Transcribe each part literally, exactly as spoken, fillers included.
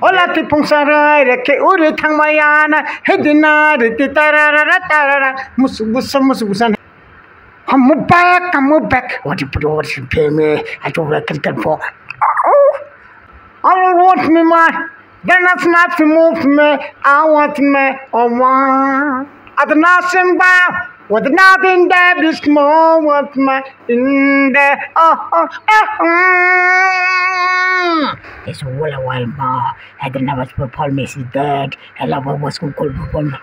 Ola ti pungsa rai rekhe uri thangmaya na hedina riti tarara tarara musu busa musu busa. Hamu back, hamu back. What you put over to pay me? I don't like it for. Oh, I don't want me, man. Then that's not to move me. I want me. Oh, one. At the nothing bound. With nothing that is more worth my in there. Oh, oh, oh, oh. It's all a while more. Had the nervous performance is dead. Hello, what was going to perform?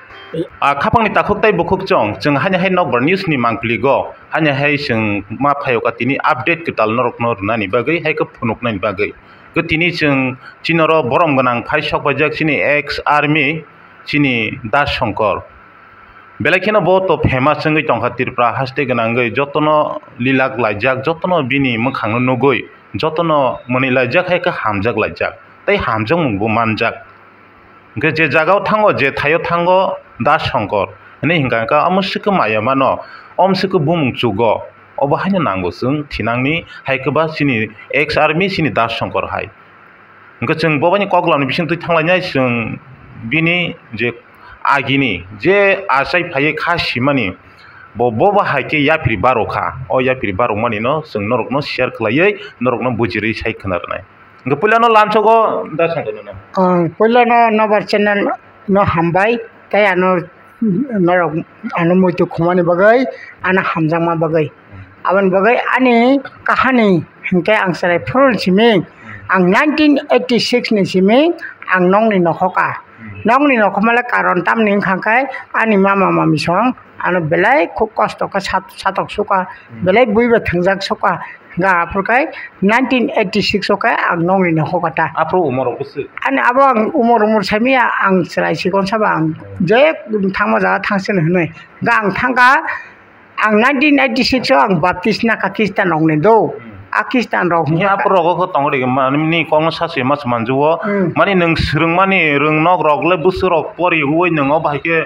Ah, khapangni takhuk tei bukhuk chwng, chwng haino hai nokbar news ni mangpili go, haino hai chwng ma phaio ka tini update kwtal norok no rwnani bagwi, hai khe phunuknani bagwi. Khe tini chwng chini oro borom gwnang phai sok paijak chini ex army chini Das Shankar. Belai kheno bo to famous wngwi tongkha Tripura haste gwnangwi, jotono lilak laijak, jotono bini mwkhang no nugwi, jotono mwnwi laijak hai khe hamjak laijak tei hamjakmung bo manjak. Hwnkhe je jagao thango, je thaio thango Das Shankar hinwi hwnkha, hwnkha omo swkhe maya mano, omo swkhe bumung chugo, obo haino nango chwng thinangni, hai khe ba chini ex army chini Das Shankar hai. Hwnkhe chwng bo baini kok lamni bisingtwi thanglainai chwng bini je agini je achai phaiwi kha simani bo, bo bo hai khe yapri barokha, o yapri barokmanino chwng norokno share khlaiwi norokno bujirwi sai khna rwnai. Hwnkhe puilano lamsogo da sangkhe nono. Ang puilano nobar channel no hambai tei ano norok ano muitu khumani bagwi ano hamjakma bagwi. Aboni bagwi ani kahani hinkhe ang chwrai phuru ni simi ang nineteen eighty six ni simi ang nokni nokhoka. Nokni nokhoma le karon tamni wngkha khe ani mama mami song ano belai khub kosto khe sat-, satok suka, belai bui bo thwngjak suka. Hwnkhe aphuru khe nineteen eighty six o khe ang nokni nokho kata. Aphuru umor rok bwswk? Ani abo ang umor umor saimaya, ang chwrai sikon sabo ang je thangma jaga thangsin hwnwi. Hwnkhe ang thangkha, ang nineteen eighty six o ang baptist nakha Christian rokni do. A Christian rok hwnkhe aphuru rogo khe tongo de mani kokno sachi ma se manjugo. Mani nwng swrwngmani rwngnok rok le bwswk rok pori ui nwng o bahai khe.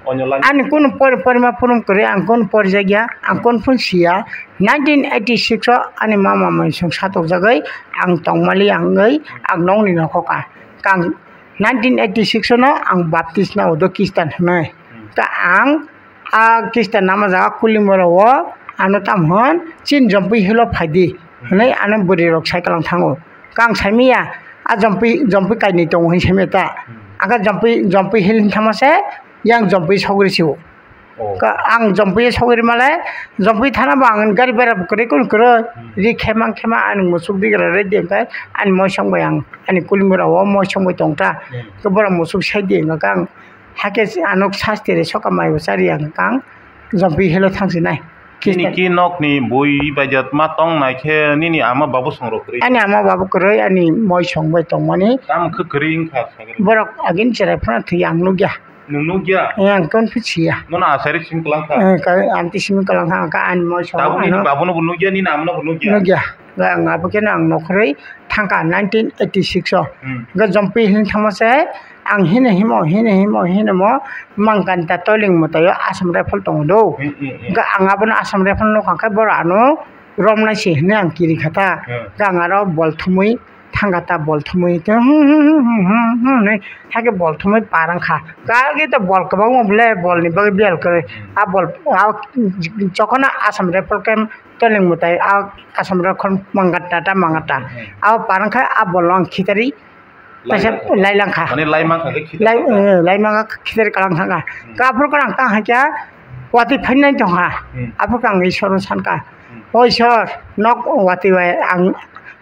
Ani kunu por-, porima porom kwrwi ang kunu porjak ya, ang kunu phun siya. Nineteen eighty six o ani mama mui song satokjagwi ang tongmali wngwi ang nokni nokhoka. Kang nineteen eighty six o no ang baptist na odo Christian hwnwi. Ta ang a Christian nama jaga Kulimoro o ano tam hwn chin Jompi Hill o phaidi hwnwi ano bwrwi rok sai kalang thango. Kang saimaya a Jompi, Jompi kainwi tongo hwnwi saimaya ta. Ang khe Jompi, Jompi Hill thangma se yang Jompi sogri sio. Ka-, ang Jompi sogri male, Jompi thana bo ang gari bera bo kwrwi kunu kwrwi. Ri khema khema ani musuk digra ready hwnkhe ani moisong bai ang ani Kulimura o moisong bai tongta. Khe borok musuk sai di hwnkhe ang hakhe ano sasti ri soka mai bo chari ang kang Jompi Hill o thangsinai. Nini ki nokni bui bai jat ma tong nai khe nini ama babu song rok kwrwi. Ani ama babu kwrwi ani moisong bai tongmani. Tamo khe kwrwi wngkha. Borok agin cherai phano thwi ang nukya. Nwng nukya? Eh, ang kon phiya. Nono asari simi kwlang kha? Eh, ka-, ang ti simi kwlang kha, ang ka ani moi song. Tabuk nini ano babu no bo nukya, nini ama no bo nukya? Nukya. Ga ang abo khe no ang nokhorwi thangkha nineteen eighty six o. Hmm. Ga Jompi hin thangma se ang hino himo, hino himo, hino mo mangkanta toiling mwtaio Assam Rifle tongo do. Hmm, hmm, hmm. Ga ang abono Assam Rifle nukha khe boro ano romnai se hinwi ang kiri kha ta. Hmm. Ga ang aro bol thumwi thangkha ta bol thumwi, hwnwi hakhe bol thumwi par wngkha. Kagwi ta bol kwbangma bole, bolni bagwi biyal kwrwi. A bol, a chokona Assam Rifle camp toiling mwtai, a Assam Rifle mangata ta mangata. Abo par wngkha, a bolno ang khitari kaisa lai langkha. Mane lai mangkha khe khitari lai, eh, lai mangkha khitari kalang thangkha. Aphuru khe ang tang hakhe watwi phainai tongkha. Aphuru khe ang Ishwarno sankha. O Ishwar, nok watwi bai ang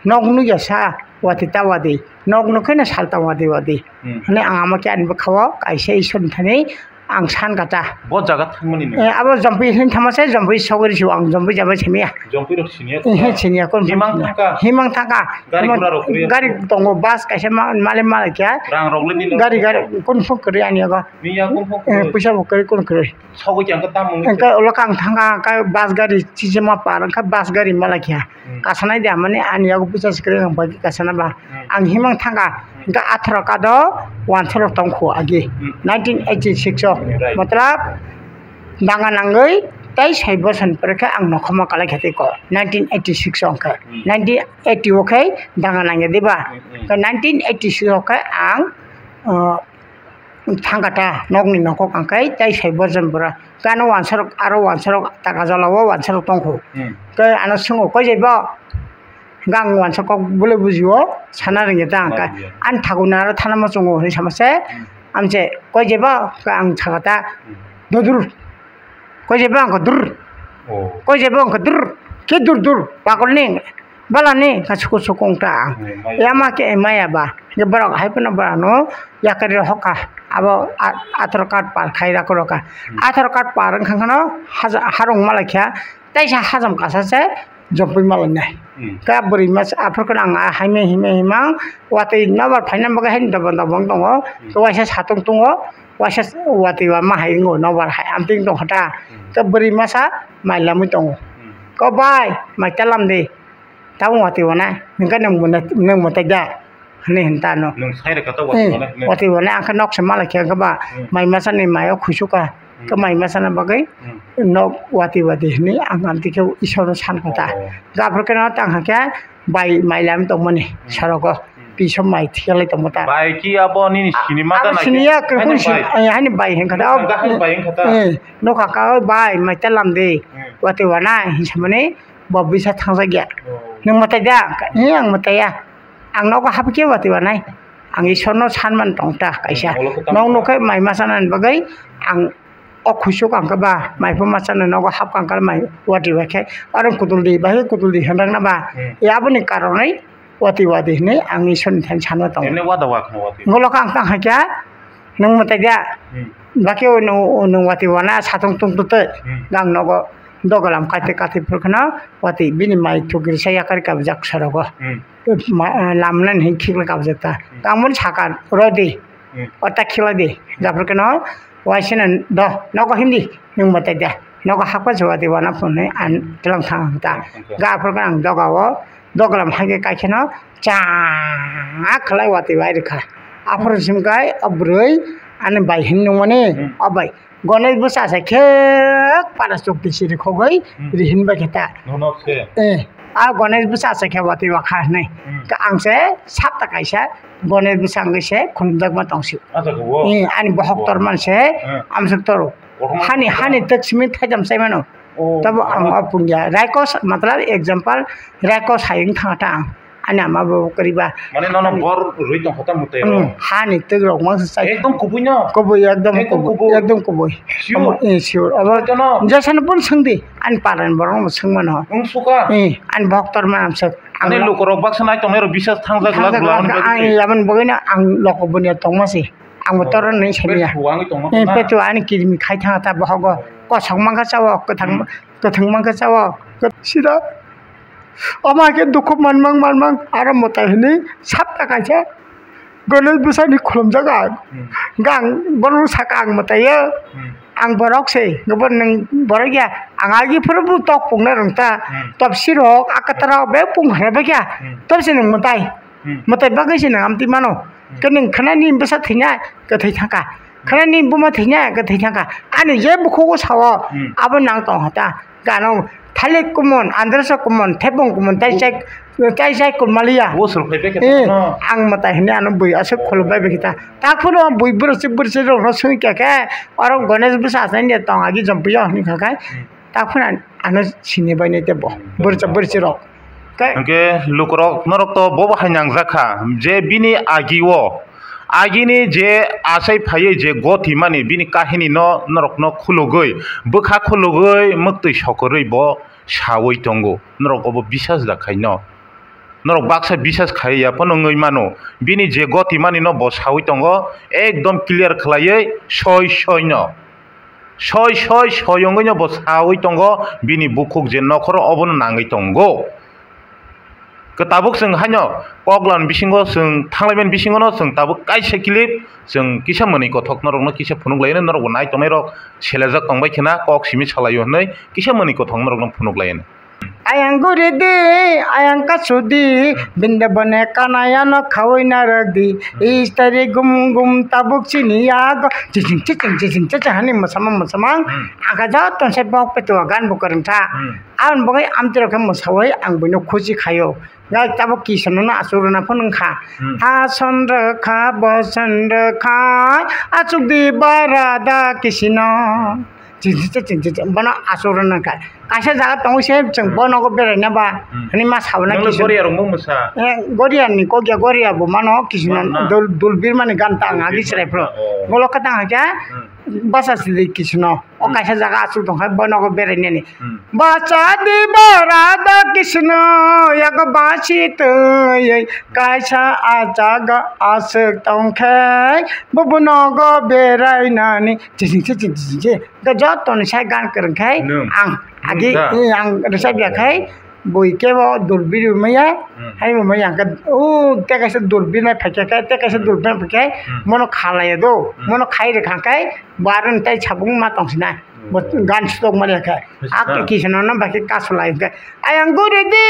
nok nukya sa, watwi ta watwi, nok nukhe no sal ta watwi watwi. Hmm. Hwnwi ang ama khe ani bwkhao kaisa Ishwarni thani ang san kata. Bo jaga thangmani nung? Eh, abo Jompi hin thama se, Jompi sogri si ang Jompi jabai simiya. Jompi rok siniya. Eh, siniya kon. Himang thangka? Himang thangka. Gari gura rok kwrwi? Gari tongo, bus kaisa ma-, male male kya. Rang rok le nini? Gari, gari, kon phone kwrwi ani yago. Ni ya kon phone kwrwi? Eh, puisa bo kwrwi kon kwrwi. Sogwi khe ang khe tamo wngwi. Hwnkhe ulo khe ang thangkha, hwnkhe bus gari sijima par, hwnkhe bus gari mala khe. Hmm. Kasanai de, mane ani yago puisa se kwrwi, ang bai khe kasana ba. Hmm. Ang himang thangkha, hmm, hwnkhe atharo kado wansaro tongkho agi. Hmm. Nineteen eighty six o. Right. Matlab, danga nangwi, Tai sai bosor ni pore khe ang nokhorma kalai kha tei ko nineteen eighty six o khe. Hmm. Nineteen eighty o khe danga nangya diba? Hmm, hmm. Khe nineteen eighty six o khe ang, uh, thangkha ta nokni nokhok ang khe tai sai bosor ni pore. Khe ano wansarok, aro wansarok taka jala o wansarok tongkho. Hmm. Khe ano swngo, "Koi jai bo?" Khe ang wansarok kok bole bujio, sana rwngya ta ang khe. Ani thago nang aro thana muchungo hinwi sama se. Hmm. Amse, "Koi jai bo?" Khe ang sakha ta, Hmm. "Dodur." Koi jai bo wngkha dur. Oh. Koi jai bo wngkha dur. Khe dur dur. Pagol ni. Bala ni kha suku suku wngta ang. Hmm, maya. Yama khe maya ba. Khe borok hai phano ba no yakari rok hoka. Abo a-, athar card par khai ra koro ka. Hmm. Athar card par wngkha khano haja-, harung malai kha. Taisa hajam kasa se jompui malai nai. Hmm. Khe bwrwi masa aphuru kheno ang hai me hima hima watwi nobar phaina bagwi haino dobon dobon tongo. Hmm. Khe waisa satung tongo. Waisa watwi wa ma hai wngo nobar hai amtwing tongkha ta. Hmm. Khe bwrwi masa mai lamwi tongo. Hmm. Ko bai, mai ta lam di. Tabuk watwi wa nai. Hwnkhe nwng mwtai da. Hwnwi hwn ta no. Nwng sai rwkha ta watwi wa nai. Hmm. Watwi wa nai. Ang khe nok se malai khe ba. Hmm. Mai masa ni mai o khuisu ka. Hmm. Khe mai masa na bagwi. Hmm. Nok watwi watwi hwnwi ang amtwi khe Ishwar no san kha ta. Oh. Khe aphuru kheno tang kha khe bai mai lam tongmani. Hmm. Sorogo. Piso mai thiklai tongmo ta. Bai ki abo nini sini ma ta nai. Sini ya, khe kung sini, ai, hani bai hwn kha ta. Nokha ka bai hwn kha ta. Eh, nokha ka bai mai ta lam de. Hmm. Watwi wa nai hinsamani bo bisa thangjak ya. Oh. Nwng mwtai da? Eh, ang mwtai ya. Ang nogo hap khe watwi wa nai. Ang Ishwar no san man tong ta kaisa. Hmm, ulo khe tamo. Nok nokhe mai masa nani bagwi ang o khuisuk ang khe ba, mai pho masa no nogo hap kang khe mai watwi bai khe, oro kutul di, bai kutul di hwnjakna ba. Hmm. E aboni karonwi watwi watwi hwnwi ang Ishwar ni thani sanma tongo. Emni wada wa khno watwi. Ngolo khe ang tang hai khe, nwng mwtai da? Hmm. Bakhe o nwng, nwng watwi wana satung tung tu twi. Hmm. Gang nogo dogalam kaitwi kaitwi phuru kheno watwi bini mai thugri sa yakari kabjak sorogo. Hmm. Ma-, lamnan hin khikla kabjak ta. Hmm. Tangmani saka rodi. Hmm. Ota khilai di. Gaphuru kheno waisano do, nogo himdi, nwng mwtai da. Nogo hakpa se watwi wana phunwi ang tlang thang ta. Hmm, okay. Gaphuru kheno ang dogao, dogalam hai khe kaikheno cha khlai watwi bai rwkha. Aphuru sim kai o bwrwi ani bai hin nungmani, hmm, o bai Ganesh bwsa se khe para chukti siri khogwi, hmm, rihin bai khe ta. Nono se. Eh, a Ganesh bwsa se khe watwi wakha hinwi. Hmm. Ka ang se sapta kaisa Ganesh bwsa wngwi se khulumjakma tong sio. Acha khe bo. Eh, ani bohok, bo, torman se, hmm, amsuk toro. Kothoma. Hani, kothoma. Hani tek simi thaijam sai mano. Oh, tabo ang, ano, o pungya. Raikos, matlab, example, raikos hayung thang ta ang. Ani ama bo kwrwi ba. Mane nono bor rwi tong kha ta mwtai rok. Hmm, hani twk rok mang se chai. Ekdom kubui no? Kubui, ekdom kubui. Ekdom kubui. Ekdom kubui. Sure? Omo, eh, sure. Omo, jono, jesano pun swng di. Ani paran borok no swng mano. Wng suka? Eh, ani boktor manam swk. Ani lukurok baksa nai tongnai rok bisas thangjak glak glak, ang, aboni bagwi se. Aboni bagwi no ang loko boni tongma se. Ang bo, oh, toro nini samiya. Petu ani kirimi khai thang ta bohogo. Kosok mangkha chawo, kwthang, hmm, kwthang mangkha chawo. Sida. Omo hai khe dukhu manmang manmang aro mwtai hwnwi sapta kaisa Ganesh bwsani khulumjak ang. Hmm. Gang bono saka ang mwtai o. Hmm. Ang borok se, bo nwng borok ya. Ang agi phuru bo tok pungna rwng ta. Hmm. Top sirok, akatara, be pung hana bagya. Hmm. Top se nwng mwtai. Hmm. Mwtai bagwi se nwng amtwi mano. Hmm. Khe nwng khwnani bwsa thwina, kwthwi thangkha. Khwnani buma thwina, kwthwi thangkha. Ani je bukhugo sao, hmm, abo nang tong hata. Gano thalik kumon, andrasa kumon, thepung kumon, tai, oh, chai, tai chai kumaliya. Oh, sir, phai bekhe. Eh, no. Ang mwtai hwnwi ano bui aswk khulum bai bekhe ta. Ta phuru bui bwrwsik bwrwsik rok no sui kha khe, oro Ganesh bwsa asai ni tong agi jompiyo hwnwi kha khe. Hmm. Ta phuru ano sini bai nai tebo. Hmm. Bwrwsa bwrwsik rok. Hwnkhe lukurok norok to bobo hai nangjak kha je bini agi o, agini je achai phaiwi je goti mani bini kahini no norok no khulugwi, bwkha khulugwi, mwktwi sokorwi bo sawi tongo. Norok obo bisas da khai no. Norok baksa bisas khai ya phano wngwi mano. Bini je goti mani no bo sawi tongo, ekdom clear khlaiwi soi soi no. Soi soi soi wngwi no bo sawi tongo, bini bukhuk je nokhoro obono nangwi tongo. Khe tabuk chwng haino koklam bisingo chwng thanglaimani bisingono chwng tabuk kaisa clip chwng kisa mwnwi kothok norokno kisa phunuk laino, norokbo nai tongnai rok selejak tongbai khna kok simi salaio hwnwi kisa mwnwi kothok norokno phunuk laino. Ayang guri di, ayang kasu di, binde bone kanaya no khawi narwk di. Istari gum gum tabuk chini yago, chiching chiching chiching chiching hani mwsamang mwsamang. Hmm. Ang kha joto se bok peto gan bo kwrwng tha. Hmm. Aboni bagwi amtwi rok khe mwsawi ang buino khusi khaio. Gai tabuk Kishno no aswk rwna phano wngkha. Hmm. Ason rwkha, boson rwkha, achuk di bara da Kishno. Ching ching ching ching ching, bono aswk rwna kha. Kaisa jaga tongo se chwng, hmm, bo nogo beraina ba, hmm, hwnwi ma sabana. Nang le Kishno. Goria rok mo mwsa? Eh, Goria ni kok ya, Goria bo mano Kishno. Mana? Dul, dul birmani gan ta ang agi chwrai phro. Oh. Bolo kha tang hakya, hmm, basa sili Kishno. O, hmm, kaisa jaga aswk tong kha, bo nogo berainani. Hmm. Bacha di bara da Kishno, yago basi twi kaisa a jaga aswk tong khe, bo bo nogo berainani. Chising, chising, chising, chising. Hwnkhe jotoni sai gan kwrwng khai nwng. Ang agi, nwng da? Eh, ang rwchap ya khai, bui kebo dulbiri maya, hmm, hai maya hwnkhe, o, tei kaisa dulbiri nai phaikha khai, tei kaisa, hmm, dulbiri nai phaikha khai, hmm, mono khalaiya do, hmm, mono khai rwkha khai, bo aro tei sabung ma tong sinai. Bo, hmm, gan stok mani khe. Buji ak na? Kisa nono bai khe kasu lai hwnkhe, ayang guri di,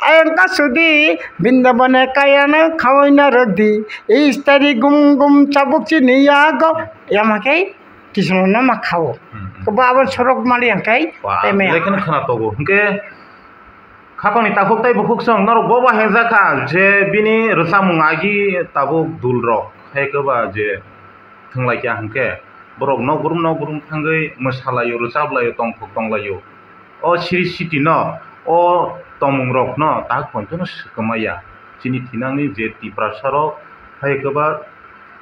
ayang kasu di, bindabone kaya no khawi narwk di, istari gum gum chabuk chini yago, hmm, yama khe. Kisa no ma khao. Hmm, hmm. Bo abo sorok mali yang kai. Wa, teme. Lekin khana togo. Hingke khapang ni takhuk tai bukhuk song norok boba henjak kha je bini rwchapmung agi tabuk dul rok. Hai khe ba je thwnglai kya hingke borok nokbrum nokbrum thangwi mwsalaio, rwchaplaio, tongthok tonglaio. O siri siti no, o tongmung rok no tak poito no swkang maya. Chini thinangni je Tiprasa rok, hai khe ba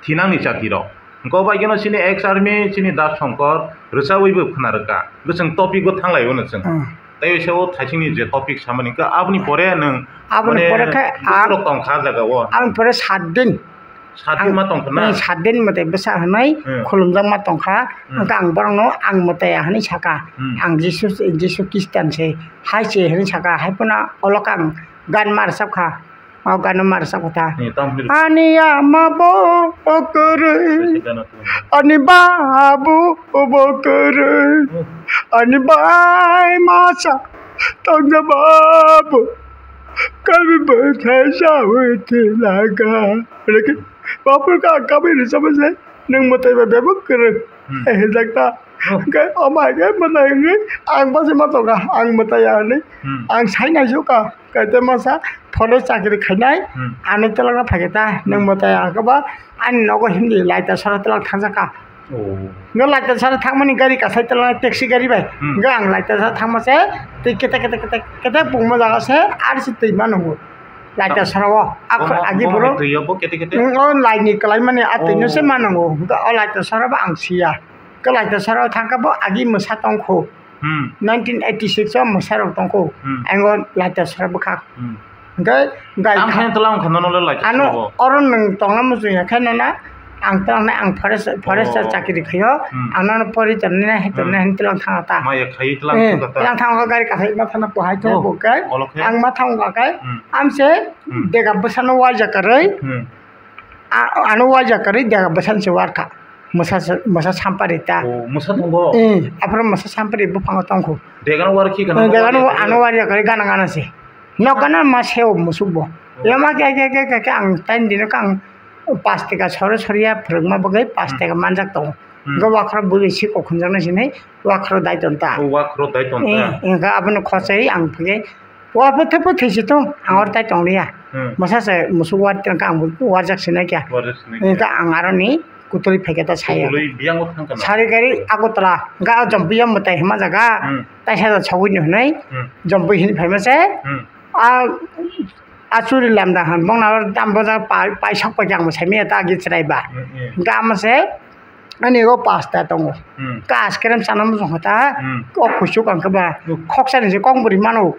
thinangni jati rok. Hwnkhe o bai kheno chini ex army, chini Das Shankar, rwchabwi bo khna rwkha. Hwnkhe chwng topic o thang lai o no chwng. Hmm. Tei se o thaising ni je topic samani hwnkhe aboni pore nwng aboni mane pore khe bukhuk rok tong kha jaga o. Aboni pore sat din. Sat din ma tong kha na? Ang, eh, sat din mwtai bwsa hwnwi, hmm, khulumjak ma tong kha. Hmm. Hwnkhe ang borok no ang mwtai ya hwnwi saka. Hmm. Ang Jisu, Jisu Khristan se hai se hwnwi saka. Hai phano olo khe ang gan ma rwchap kha. O gana ma rwchapkha ta. Ni tamo hwnwi. Ani ama bo kwrwi. Ani babu bo kwrwi. Hmm. Ani bai masa tongja babu. Kalbi bwthai sawi thwilaga. Reke bapur ka kabi rwchapma se. Nwng mwtai bai bebak kwrwi. Hmm. Hwnjak ta. Oh. Hwnkhe omo hai khe mwtai wngwi ang bachai ma tongkha, ang mwtai ya hwnwi. Hmm. Ang sai naisukha, kaisa masa forest chakri khainai, hmm, ani twlangno phaikhe ta, nwng, hmm, mwtai ya hwnkhe ba ani nogo himdi Laitasora twlang thangjakha. Oh. Hwnkhe Laitasora thangmani gari kasai twlang taxi gari bai. Hmm. Hwnkhe ang Laitasora thangma se tei kete kete kete kete pungma jaga se ari se twi ma nungo. Laitasora o, a, omo, agi omo borok twi o bo kete kete? Nwng o laini kwlaimani a twi no se, oh, ma nungo. Hwnkhe o Laitasora bo ang siya. Khe Laitasora o thangkha bo agi mwsa tongkho. Hmm. Nineteen eighty six o mwsa rok tongkho. Hmm. Ang o Laitasora bwkhak. Hmm. Hwnkhe gai tamo kha-, khe twlang kha nono le Laitasora ano bo? Oro nwng tongna muchung ya khe nono ang twlang nai, ang forest, forest, oh, chakri khaio. Hmm. Ang nono pori tonne hai, hmm, tonne hai twlang thang ta. Maya khai twlang, eh, thang ta. Twlang thang gari kasai ma thana po hai to, oh, bo kai. Olo khe? Ang ma thang ga kai. Hmm. Amse, hmm, dega bwsano waja karwi. Hmm. A, ano waja karwi dega bwsan se warkha. Mwsa se, mwsa sampari ta. Oh, mwsa tongo? Eh, aphuru mwsa sampari buphango tongkho. Degano warkhi kana? Eh, degano ano warya karwi gana gana se. Nok gana ma seo musuk bo. Oh. Yama khe, khe, khe, khe, khe ang time dino khe ang pas taka soro soriya phwrwngma bagwi pas, hmm, taka manjak tongo. Hmm. Hwnkhe wakhro bwrwi si kok hwnjaknai sinai wakhro daiton ta. Oh, wakhro daiton ta. Eh, hwnkhe abono khosai ang phage Wa pwthwi pwthwi se tong, ang oro tai tong liya. Hmm. Masa se musuk war tong kha, ang warjak sinai kya. Warjak sinai kya. Wngkha ang aroni kutulwi phaikhe ta saya. Kutulwi biyang o thang kha na? Sari gari Agartala, ga jompuya mwtai hima jaga. Hmm. Tai sa da sogwi ni hwnwi. Hmm. Jompui hin phaima se. Hmm. A, a churi lamda han bong na dam bo ja pai, pai sok pa jang bo sai miya ta gi chwrai ba. Hmm, hmm. Ga ma se. Ani o pasta tongo. Hmm. Kas kerem sana muchung kha ta. Hmm. O kuchuk ang khe ba. Hmm. Khoksa ni je kong bwrwi mano.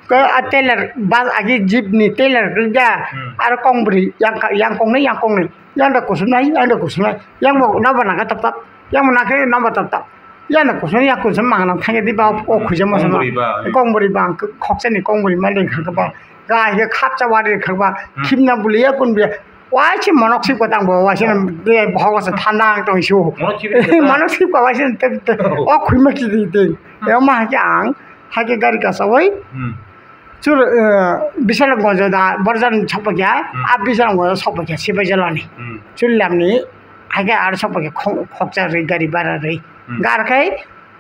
Ka a tailor ba agi jeep ni tailor rwja. Hmm. Aro kong bwrwi yang ka, yang kong ni, yang kong ni. Yang da kusum nai, yang da kusum nai. Yang bo naba nang khe tap tap. Yang bo nang khe naba tap tap. Yang da kusum, yang kusum mang nang thang di ba o khuja mo. Kong bwrwi ba. Kong bwrwi ba ang khoksa ni kong bwrwi ma ling kha ba. Ga he khapcha wari kha ba. Hmm. Khimna buliya kun biya. Waisa monok sip kwtang bo, waisa, oh, de bohok se thanda ang tong su. Monok sip kwtang? Monok sip ka waisa te, te, oh, o khuima ki di de. Hmm. Ema hake ang, hake gari kasawi. Hmm. Chur, eh, Bisalgonjo da borjan sokpakya, Hmm. a Bisalgonjo sokpakya Sibaijala ni. Hmm. Chul lamni, haikhe ar sokpakya khong-, khoksa rwi gari bara rwi. Hmm. Gar khai,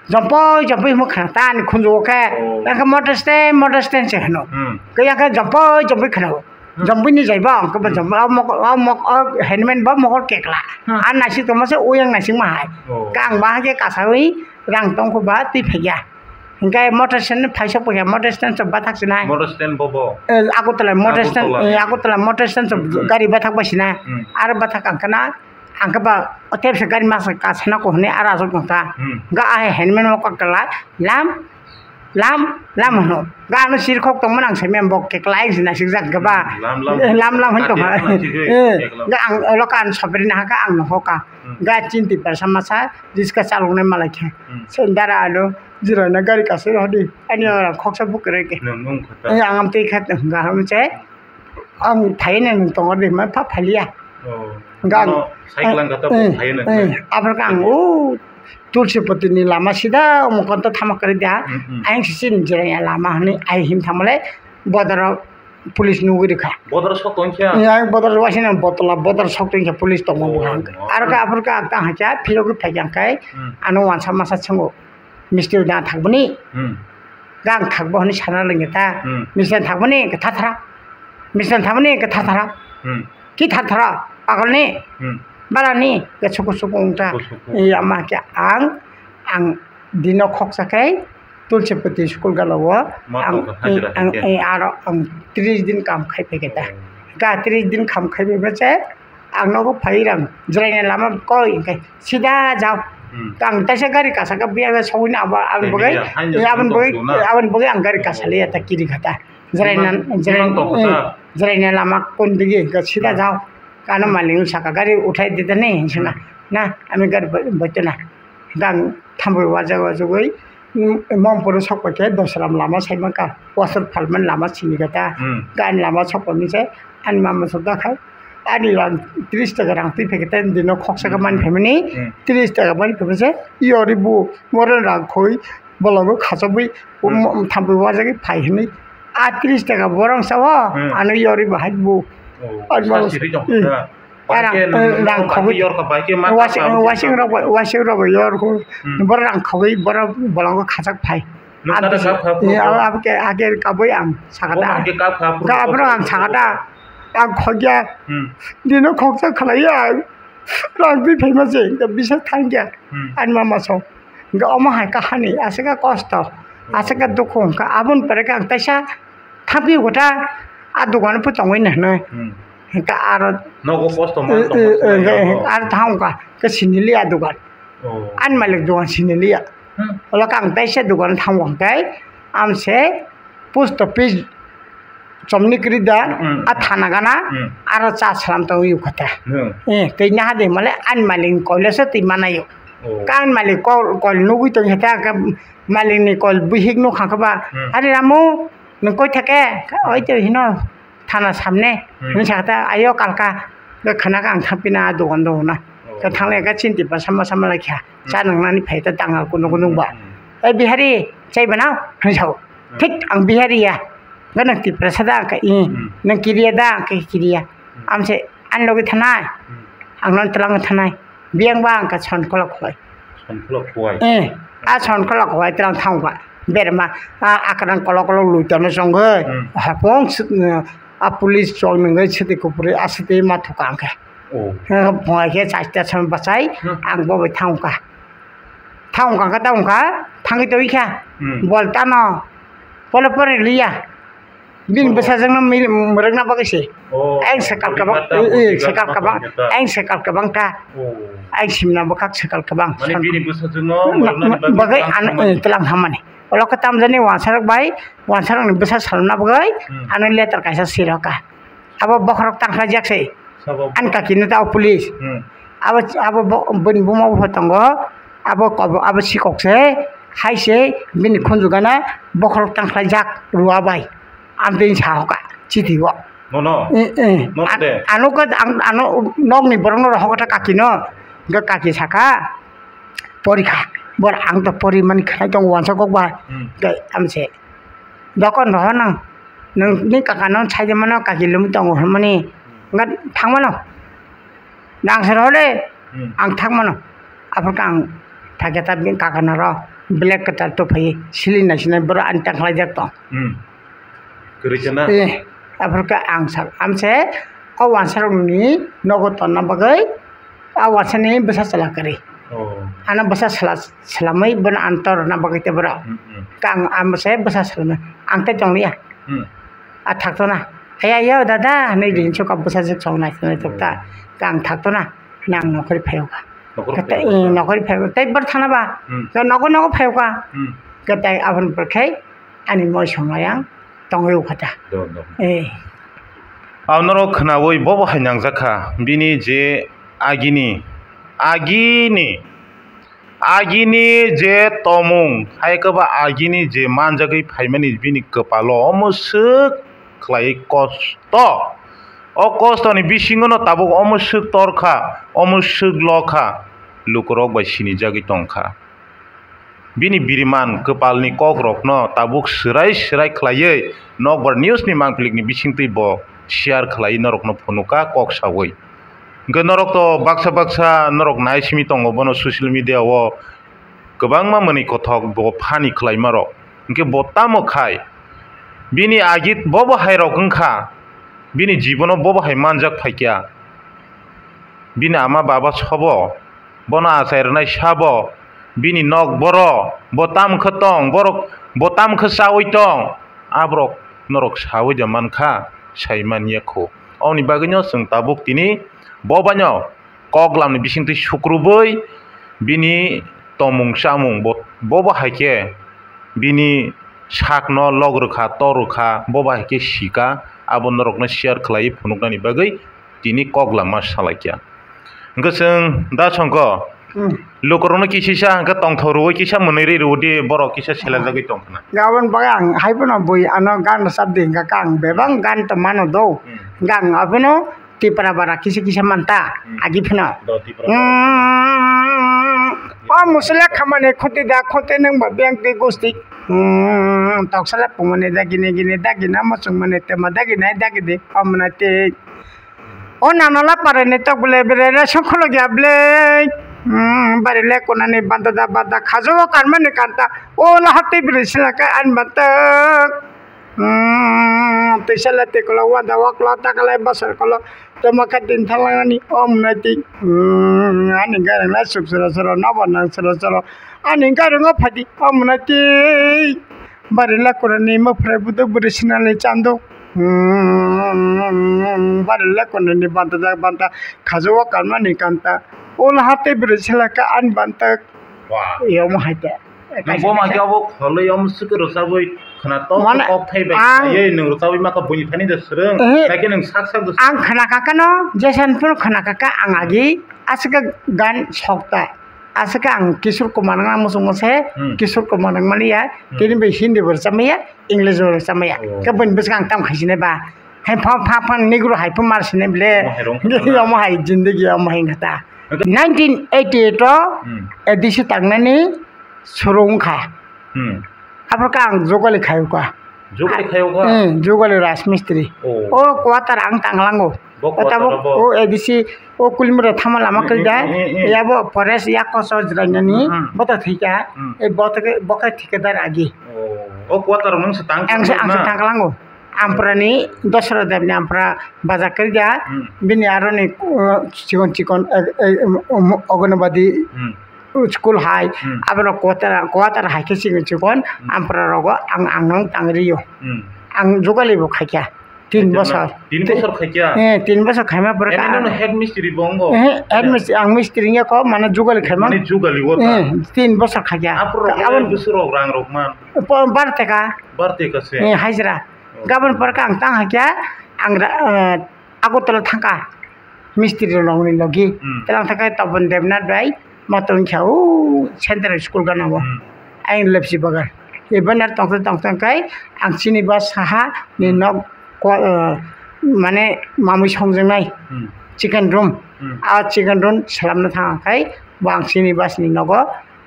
jompoi, jompoi himo khana ta ani khunju khe, Oh. yakhe motor stand, motor stand se hino. Hmm. Khe yakhe jompoi, jompoi khana. Hmm. Jompoi ni jaiba, ang khe ba Hmm. jompoi, o mok-, o mok-, o handman ba mokol kekla. Hmm. Ar naisik tongma se, uyang naisik ma hai. Oh. Khe ang ba hakhe kasawi rang tongkho ba twi phaiya. Hinkhe motor stand phai sokpakya, motor stand chwng bathak sinai. Motor stand bobo? Eh, Agartala motor stand, Agartala. Eh, Agartala motor stand chwng Hmm. gari bathak bai sinai. Hmm. Aro bathak ang khana, ang khe ba o tepsa gari masa kasana ko hwnwi aro aswk tong ta. Hmm. Ga ai handman o kok kala, lam, lam, lam hwno. Ga ano sirkhok tongmani ang saimaya bok kekla ang se naisik jak ga ba. Hmm, lam, lam. Eh, lam, lam hwn tong Kake ha. Ano sikhe Eh, kekla. Ga ang olo ka ano sopri na ha ka ang no hoka. Hmm. Ga chinti persa masa, riska chaloknai malai khe. Hmm. Sendara ano. Jiraina gari kasui rw di. Ani ora khoksa bukrwi khe. Nwng, nwng kha ta? Eh, ang amtwi kha hwnga hwn se. Ang phaiwi nwng tongo de, ma pha phaliya. Oh. Hwnga ang, ano cycle ang kata eh, phaiwi nwng eh, kha? Aphuru khe ang o Tulsipoti ni lama sida omo konto thama kwrwi da. Hmm, hmm. Ayang se chini jiraina lama hwnwi ai him thamale bodoro police nugwi rwkha. Bodoro sok tong kha? Ya, bodoro wasina botola bodoro sok tong kha police tongo. Oh, bwkhang. Oh. Aro khe aphuru khe ang tang hakhe phirogwi phaikha khe Hmm. ano wansa masa swngo. Misti da thakboni. Hmm. Gang thakbo hwnwi sana lengya ta. Hmm. Misti thakboni khe thathara. Misti thakboni khe thathara. Hmm. Ki thathara? Pagalni? Hmm. Balani? Khe suku suku wngta. Suku suku. Iya, ma khe ang, ang dino khoksa khe Tulsipoti school galo o. Ma ang, tongkha hajira ang, hai khe? Ang, aro ang tris din kam khai phai khe ta. Oh. Ga tris din kam khai phai se. Ang nogo phai rang jwraini lama koi hwnkhe sida jao. Hmm. Ang taisa gari kasaka biya sogwini abo, aboni bagwi, aboni bagwi ang gari kasaliya ta kiri kha ta. Jwraina, jwraina lama kondigi hwnkhe sida jao. Ano malik saka gari uthai dite ni hinwi sina. Hmm. Na, ami gari bai-, baito na. Gang thambai waja wajagwi, mm, Momporo sokpai khe Dosram lama sai mankha, wasor phalmani lama sini khe ta. Hmm. Ani lama sokpai misa, ani mama sokda khai, ani rang tris taka rang twi phai khe ta, dino khoksa khe mani phaimani, Hmm. Tris taka mani phaimani se, yori bu, moren rang khoi, bolongo khachagwi, Hmm. Thambai wajagwi phai hwnwi, a tris taka borong sao, Hmm. Ano yori bahai bu. Oh, ani mama sa siri jong kha. Arang, rang khogwi wasing rok bai, wasing rok bai yor ko. Hmm. Bor rang khogwi bor bolong khajak phai. Abo ke age kabui ang sakada. Ga abro ang sakada. Ang khogya. Hmm. Dino khoksa khalai ya. Rang bi phai ma se, ga bisa thangya. Hmm. Ani mama song. Ga omo hai kahani, asika kosto. Asika dukhu ka abun pare ka ang taisa. Thapwi kota a dogan pho tongwi na hwnwi. Hmm. Hwnkhe aro nogo kosto man tongma, eh, eh, aro thang ka ke sinili a dogan. Oh. Ani malik dogan sinili a. Hmm. Ola kang taisa dogan thang wng kai amse post office chomni kri da. Hmm. A thana gana. Hmm. Aro cha salam tongwi kota. Hmm. Eh, tei naha de male ani malik koile se tei manayo. Oh. Kang malik kol, kol nugwi tong heta ka malik ni kol buhik nuk hangka ba. Hmm. Ari ramu. Nwng koi thake? Oi to hino thana samne. Hmm. Hwnwi sakha ta, ayo kalka. Ga khana ka ang thangpina dogan dogan na. Oh. Ka thangle ka chinti pa sama sama lai kha. Hmm. Cha nang nani phai ta dangal kuno kuno ba. Hmm. Ei Bihari, chai banao? Hwnwi sao. Hmm. Thik ang Bihari ya. Ga nang Tiprasa da ka i. Hmm. Nang Kiriya da ka Kiriya. Hmm. Amse an logi thanai. Hmm. Ang non tlang thanai. Biyang ba ang ka son kolok khoi. Son kolok khoi. Eh, a son kolok khoi tlang thang ba. Berma, a, akrang kolok kolok lui tano song hoi. Hmm. Hapong, a police chong nang hoi sete kupuri, a sete ma thuka ang khe. Oh. Eh, bwai khe chaita son bachai, hmm, ang bo bai thang ka. Thang ka, ka thang ka, thang to ikha. Hmm. Bol tano. Polo pore liya. Bini bwsajwkno mi-, mwrwkna bagwi se. Oh, ang sakal kabang, eh, eh, sakal kabang, ang sakal kabang ta. Oh. Ang simna bwkhak sakal kabang. Mane bini bwsajwkno mwrwknani bagwi ano, eh, tlang hamani. Olo khe tamjani wansarok bai, wansarokni bwsa salna bagwi, hmm, ano letter kaisa sirokha. Abo bokhorok tangkhlaijak se. Sabo. Ani kakino ta o police. Hmm. Abo, abo bo-, bini buma bo tongo. Abo kobo, abo sikok se. Hai se bini khunju gana bokhorok tangkhlaijak rua bai. Amtwi sa hoka chiti o. Nono? Eh, eh. Nono de? Ano ka, ang, ano nokni borokno rohok ta kakino. Ga kaki saka. Porikha. Bor ang to pori mani khanai tongo wansa kok ba. Hmm. Ga amse. Dokon roho nang. Nwng ni kaka no sai de mano, kaki lumi tongo hwnmani. Nga thang mano. Nang sero de, Hmm. ang thang mano. Aphuru khe ang thakya ta bini kaka no ro black kwtal tuphai sili nai sinai borok ani tang khlai jak tong. Hmm. Kwrwi chana? Eh, aphuru khe ang sa, ang se o wansa rok ni nogo tonna bagwi a wansa ni bwsa chwla kwrwi. Oh. Ano bwsa chwla, chwlamwi bono ang torna bagwi tei borok. Hmm, hmm. Khe ang, ang se bwsa chwlamwi ang tei tong liya. Hmm. A thakto na. Aya, ya, dada, hinwi rinso ka bwsajwk song nai, nai tok ta. Khe ang thakto na. Nang nokhori phaio ka. Nokhori Khe tei, phaio ka. Eh, nokhori phaio. Tei bor thana ba. Hmm. Khe nogo, nogo phaio ka. Hmm. Khe tei aboni pore khe ani moi song ayang tongwi ukha ta. Do, do. Eh. Ang norok khnaui bobo hai nangjak kha. Bini je agini, agini Agini je tomung, hai khe ba agini je manjagwi phaimani bini kwpalo omo swk khlai kosto. O kostoni bisingono tabuk omo swk torkha, omo swk lokha, lukurok bai sinijagwi tongkha. Bini biriman kwpalni kokrokno tabuk swrai swrai khlaiwi Nokbar News ni mangplikni bisingtwi bo share khlaiwi norokno phunukha kok saui. Hwnkhe norok to baksa baksa norok nai simi tongo bono social media o kwbangma mwnwi kothok bo phani khlaimarok. Hwnkhe bo tamo khai bini agit bobo hai rok wngkha, bini jibono bobo hai manjak phaikya. Bini ama baba sobo, bono achai rwnai sabo, bini nok boro, bo tam khe tong, borok bo tam khe chaui tong, aborok norok saui de mankha, sai manya kho. Oboni bagwino chwng tabuk tini bo baino koklamni bisingtwi sukrubui bini tongmung chamung bo, bobo hai khe bini sakno lok rwkha, tor rwkha, bobo hai khe sika, abo norokno share khlaiwi phunuknani bagwi tini koklamma salaikha. Hwnkhe chwng da songkho Hmm. lukurokno kisisa hwnkhe tongthok rwui kisa mwnwi rwi rwdi borok kisa selajagwi tongkhna. Gabon bagwi ang hai phano bui ano gan rwchapdi hwnkha khe ang bebak gan to mano do. Hmm. Hwnkhe ang abono Tipra bara kisa kisa manta Hmm. agi phano. Do Tipra. Hmm. O musula khamani khuti da khuti nang ba beng twi gusti. Hmm. Toksala pungmani da gini gini da gina muchungmani tema da gina da gidi pamna tei. O nanola parai ni tok bwlai bwlai le songkholo gya bwlai. Hmm, bari le kunani banta da banta khajo o kanmani kanta. O la hati bwlai sila ka an banta. Hmm, tisa le tikolo wada waklo takale basar kolo. Toma ka din thalangani om nati. Hmm, ani garang la suk sura sura nobo nang sura sura. Ani garang o phadi om nati. Bari lakurani maprai buduk bwrwi sinani chando. Hmm, bari lakurani banta jak banta khajo o kanmani kanta. Ul hati bwrwi selaka ani banta. Wah. Yomo hai te. Nang bo ma khe abo kholoi om suk rwchabwi khwna tok Mane kok thai bai ang khaiwi nwng rwchabwi maka buini thani da swrwng. Ehe. Naikhe nwng sak sak da Ang khwna kakano, jesan phuru khwna kaka ang agi aswk gan sokta. Aswk ang Kishore Kumar wngna muchungmo se, Hmm. Kishore Kumar wngmani ya, Hmm. tini bai Hindi bo rwchapmaya, English bo rwchapmaya. Oh. Khe bini bwswk ang tamo khai sinai ba. Hai pha, pha, pha, Negro hai pha mar sinai ble. Omo hai rong kha na. Omo hai jindagi, omo hai wngkha ta. Okay. Nineteen eighty-eight o Hmm. A D C tangnani suru wngkha. Hmm. Aphuru khe ang jugali khayo kha. Jugali khayo kha? Hmm, jugali Rajmistri. Oh. O quarter ang tanglango. Bo O tabuk quarter bo? o A D C, o Kulimura thama lama Hmm, khe da. hmm, hmm, hmm. Yabo forest yak koso jrainani Hmm. boto thika. Hmm. E boto khe, bo khe thikadar agi. Oh. O quarter nung se tang Ang se, ang se na? tanglango. Amprani Dosra Debni Ampra baja khe da. Hmm. Bini aroni, uh, chikon chikon, eh, eh, um, um, Anganwadi. Hmm. School hai, Hmm. aborok quarter, quarter hai khe chikon chikon, Hmm. ampra rogo ang, ang nang tang rio. Hmm. Ang jugali bo khaikha, tin Khaikha na? bochor. Tin Ti-, bochor khaikha? Eh, tin bochor khaima pore Ene ka nono head mistri bo wngo? Eh, head Khaikha. mistri, ang mistri wngya kho, mane jugali khaima. Mane jugali o ta? Eh, tin bochor khaikha. Aphuru rok Abon le bwswk rok rang rok man? Po-, bar teka. Bar teka se? Eh, hajra. Oh. Gabon pore ka ang tang hakya, ang ra-, eh, Agartala thangkha. Mistri rokni logi. Hmm. Tei ang thangkhe Tapan Debnath bai, moto wngkha o Central School gana o. Hmm. Ayang lepsi bagan. Eba nar tongthok tongthok khe ang chini ba saha ni Hmm. nok ko-, eh, mane mamui songjaknai Hmm. chicken room. Hmm. A chicken room salamna thang khe bo ang chini bas ni nogo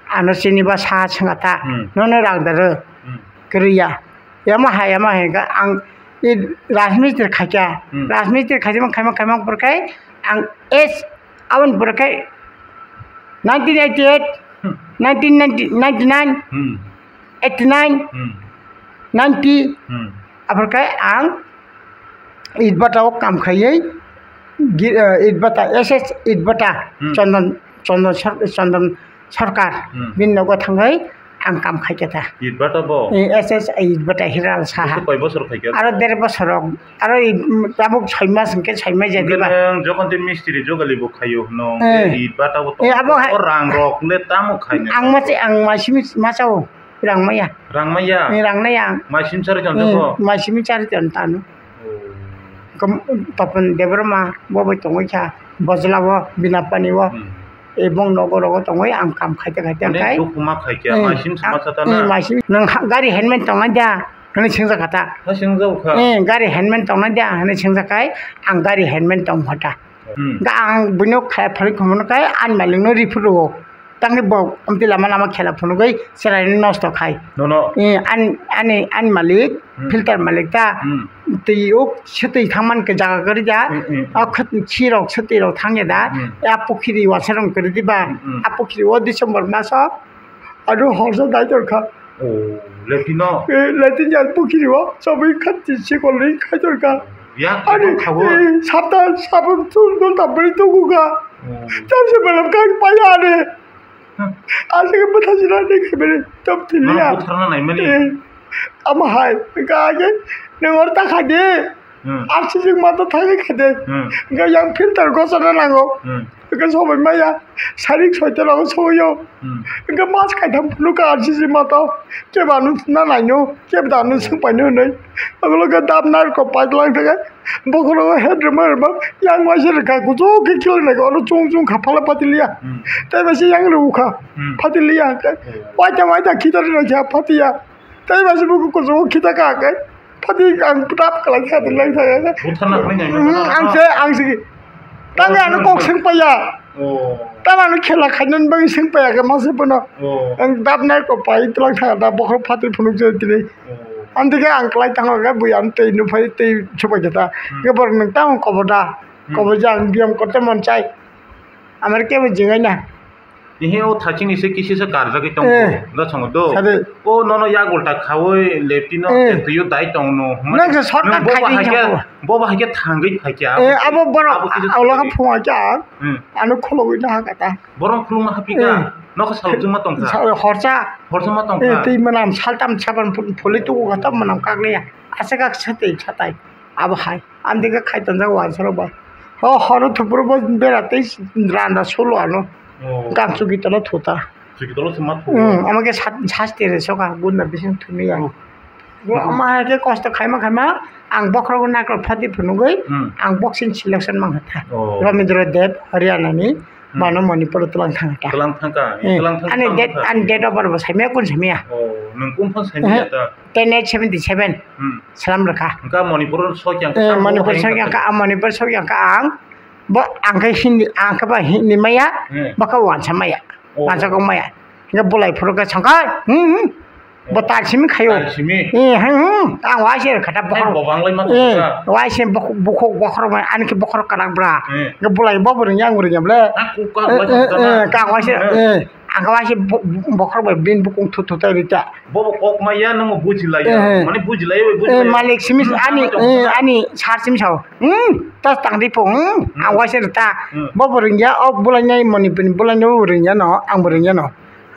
ano chini ba saha swnga ta. Hmm. Nono rang da rw. Hmm. Kwrwi ya. Yama hai, yama hai khe ang I Rajmistri khaikha. Hmm. Rajmistri khaima khaima khaima porkhe ang age aboni porkhe nineteen eighty eight, Hmm. nineteen ninety, ninety nine, Hmm. eighty nine, Hmm. ninety, Hmm. aporkhe ang Itbata o kam khaiwi gi-, eh, Itbata, S S Itbata, Hmm. Chondon, Chondon Sor-, Chondon Sarkar, Hmm. bini nogo thangwi ang kam khaikha ta. Itbata bo? Eh, S S Itbata Hiral Saha. Bwswk koi bosor khaikha? Aro der bosor rok, aro i, mm, tabuk soi mas hwnkhe soi mai jadi ba. Hwnkhe nwng jokhon tei mistri jogali bo khaio hwno, Eh. Itbata bo Eh, abo hai- o rang rok le tamo khaina? Ang mase, ang masimi masao rang maya. Rang maya? Eh, rang naya. Masimi chari ton Eh, jokho? Masimi chari ton tano. Oh. Kom-, Topon Debbarma bo bai tongwi kha, Bojla o, Binapani o. Hmm. Ebong nogo rogo tongwi ang kam khaite khaite Mane khai. Dukhu ma khai khe, Eh, maisim ah, sama sa ta eh, na? Maisim, nwng ha-, gari helmet tong na dia? Hwnwi swngjak kha ta. Ha swngjak kha? Eh, gari helmet tong na dia? Hwnwi swngjak khai, ang gari helmet tong kha ta. Hmm. Ga ang buino khai phari khomono khai, ani malikno riphu rwo. Tangni bo amtwi lama lama khela phunugwi chwraino nosto khai. Nono. Eh, ani, ani, ani malik, Hmm. Filter malik ta. Hmm. Twi o swtwi thangman khe jaga kwrwi da. Hmm, hmm, hmm. O khwt-, khirok swtwi rok thangya da. Hmm. A pukhiri wasarong kwrwi di ba. Hmm, hmm. A pukhiri o December maso. Aro horsa dai tor kha. Oh, lepino? Eh, lepin ya pukhiri o. Sabai khati sikol ri khai tor kha. Ya, Ani, kabo. Eh, sapta, sabun, tun, tun, tabri tugu kha. Oh. Tamse malam kai paya ane. Hmm. Aswk bwtha jina de khaibere, top tini Nono ya. Butharna naimani. Eh, ama hai, ka age, nang or ta kha de. Hmm. Ar sijik ma to thangwi kha de. Hmm. Ga yang filter gosana nango. Hmm. Ga sobai maya, sarik soita nango soyo. Hmm. Ga mas kaitham phunu ka ar sijik ma to. Keba nu na naino, keba da nu sung paino nei. Aglo ga dab nar ko pajlang thang. Bokhorogo het rwma rwma yang waisa rwkha, kuchuk khe khilainai khe oro chung chung kha phala patiliya. Hmm. Tei bai se yang rwkha, Hmm. patiliya hwnkhe. Hmm. Waita waita khitarwi rwkha patiya. Tei bai se buku kuchuk khita kha hwnkhe pati ang tap kalai kha, lai kha. Buthar na khlai nai Hmm, mano. Ang se, ang se. Tangwi ano kok swng paiya. Oh. Tamo ano khela khainani bagwi swng paiya khe masa phano. Oh. Ang dab nai ko pai twlang thang da bokhorok phatwi phunuk jai tini. Oh. Amtwi khe ang kwlai tangkha khe bui ang twi nuphai twi subai khe ta. Hmm. Khe borok nwng tamo kobor da? Hmm. Kobor je ang biyam korte mon chai. Amar kebo jingai na. Ihi o thachini se kisi se karjagwi tongo. Eh. Da songo do. Sade. O nono yagulta khawi leptino Eh. Twiyo dai tongno. Nwng se shortcut Nwng bobo khaidi haikhe, hinkhe. Bobo haikhe thangwi phaikhe. Eh, abo borok Abo kisa aulo kha thangwi. Phunga khe ang. Hmm. Ano khulogwi na hakata. Borok khulungma hapika. Eh. Nokha salchuma tongkha. Sa-, horsa. Horsa ma tongkha. Eh, twi mwnam saltam saban phu-, phulwi tuku kha, tamo mwnam kakliya. Aswk kak satai, satai. Abo hai. Amtwi khe khai tonjak wansaro ba. O horo thupuru bo bera tei randa solo ano. Oh. Gang chuki tola thuta. Chuki tola thuma thu. Hmm, amo khe sat-, sasti re soka gunda bising thumi ya. Oh. Bo ama hai khe kosto khaima khaima ang bokhorogo naikol phati phunugwi Hmm. Ang boxing selection mangkha tha. Oh. Ramendra Deb Haryana ni Hmm. Mano Manipur twlang thang kha. Twlang thang kha. Hmm. Twlang thang Ani kha date, ani date of birth bo saimaya kun saimaya. Oh, nwng kun phon saimaya Eh, ta? Ten eight seventy seven. Hmm. Salam rwkha. Hwnkha Manipur sok yang Eh, kha, Manipur hai sok yang kha. Kha, Manipur sok yang kha ang. Bo ang khe Hindi, ang khe ba Hindi maya, Hmm. Bo khe wansa maya. Oh. Wansa kok maya. Hingke bolai phuru khe songkha, hmm, hmm. Bo tal simi khayo. Tal simi? Eh, hmm, hmm. Ang waise kha ta Hai bokhorok. Bo banglai ma Eh, kha. Waise bok-, bokhok, bokhorok bai, ani khe bokhorok kwrak bra. Eh. Hingke bolai bo bwrwng yang bwrwng yang ble. Ah, kuk ka Eh, bai eh, kha eh, na. Ka waise, Eh. Eh. Ang waise bo-, bokhorok bai bin bukung thu thu tai rita. Bo bo kok ma ya nang buji la ya. Eh, eh. Mane buji la ya, buji Eh, la ya. Malik simi Hmm, ani, tama tong eh, tama. Ani sar simi sao. Hmm, tas tang di po, hmm. Hmm. Ang waise rita. Hmm. Bo bwrwng ya, ok bolai nai moni bin bolai no bwrwng ya no, ang bwrwng ya no.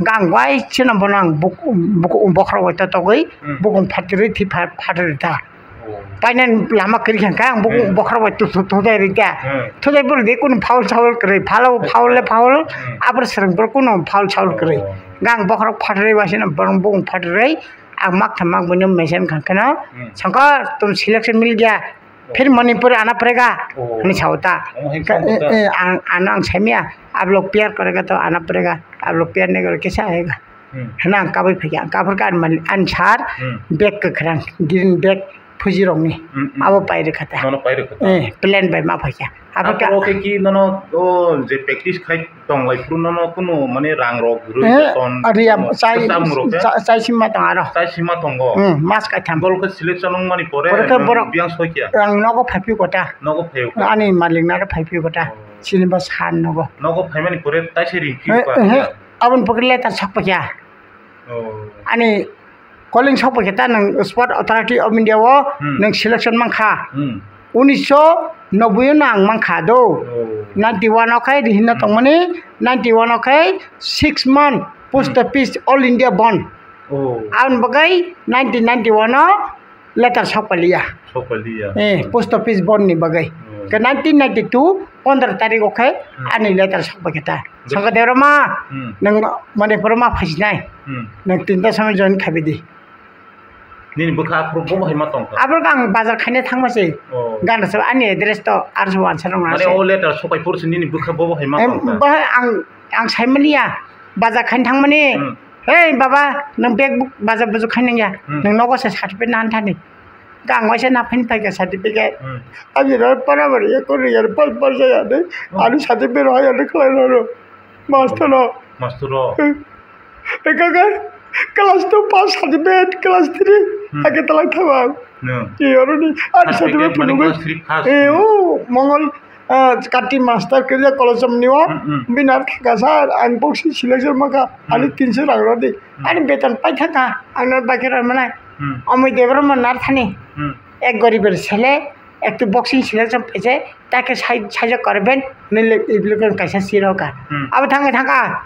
Gang bai chwna bono ang buk-, buk-, bokhorok bai totogwi Hmm. Bukung phatirwi thwi pha-, phatirwi ta. Oh. Painani lama kwrwi kha khe ang bukung Hmm. Bokhorok bai tu-, tu-, thudai rwi ta. Hmm. Thudai bwrwi de kunu foul saul kwrwi, foul, foul le foul, Hmm. Abor swrwng bwrwi kunu foul saul kwrwi. Oh. Gang bokhorok phatirwi bai sino borok bukung phatirwi ang mak tha mak buino mesen kha kheno Hmm. Songkar tum selection mil gaya. Phir Manipur ana prega, Oh. Hini sao ta. Oh, hini Ka-, sao ta. Eh, eh, ang, ano ang saimia, ablok piar korega to ana prega, ablok piar ne kore kesa hega. Hmm. Hana ang kabai phikya, ang kaphar ka an man, an sar, Hmm. Bag kwkhwrang, green bag, Fuji rokni. Hmm, hmm. Abo pai rwkha ta. Nono pai rwkha ta. Eh, plan bai ma phaikha. Abo ka- Abo khe ki nono o je practice khai tong lai phuru nono kunu mane rang rok rwi Eh, ton, ari ya, chai, chai sima tong aro. Chai sima tongo. Hmm, mas kaitham. Bol khe selection wng mani pore Pore khe nwng borok biyang soi kya? Ang nogo phaiphio kota. Nogo phaio kota. Ani malik naro phaiphio kota. Oh. Sini ba san nogo. Nogo phaimani pore taise ring Eh, phi pa eh, kya? Aboni pore letter sok pa kya? Oh. Ani calling sok pa kya ta nwng Sport Authority of India o Hmm. nwng selection mankha. Hmm. Unisho noboi o no ang mankha do. Oh. Ninety one o khai hinna Hmm. tongmani, ninety one o khai six month post Hmm. office all India bond. Oh. Aboni bagwi nineteen ninety one o letter sokpaliya. Sokpaliya. Eh, Hmm. post office bond ni bagwi. Hmm. Ke nineteen ninety two pondro tarik o khai Hmm. ani letter sokpakhe ta. Bes- Sangka Debbarma, Hmm. nwng Manipur ma phasinai. Hmm. Nwng tinta samai join khabi di. Nini bwkha aphuru bo hai ma tongkha? Aphuru ang bazar khaina thangma se. Oh. Gana sa ani address to arso wansa rong Mane ase. O letter sokai phuru se nini bwkha bo hai ma Em, tongkha? Bahai ang, ang saimaliya. Bazar khaina thangmani. Hmm. Hey baba, nwng bag book bazar buju khainang ya. Hmm. Nwng nogo se certificate na anthani. Gang waisa na phain paikha certificate. Hmm. Abi ro para bari ya kori ya pal pal jaya de. Hmm. Ani certificate ro ya de khlai ro ro. Master ro. Master ro. Hmm. Eka ga class two pass certificate, class three. Hmm. Ake talai thaba. Hmm. Ki oro ni ani Certificate certificate mane phunugwi. Class three pass. Eh, Hmm. o, Mongol Ah, Kati master kiriya college ni o, Hmm, hmm. Binar thaka sir, ang boxing selection maka, Hmm. ani tinso rang rodi, Hmm. ani beton pai thaka, ang no bakhe rw manai, Hmm. Amoi Debbarma nar thani, Hmm. ek goriber sele, ektu boxing selection paise, take sai, saijak korben, nile iblikon kaisa siroka. Hmm. Abo thangka thangka,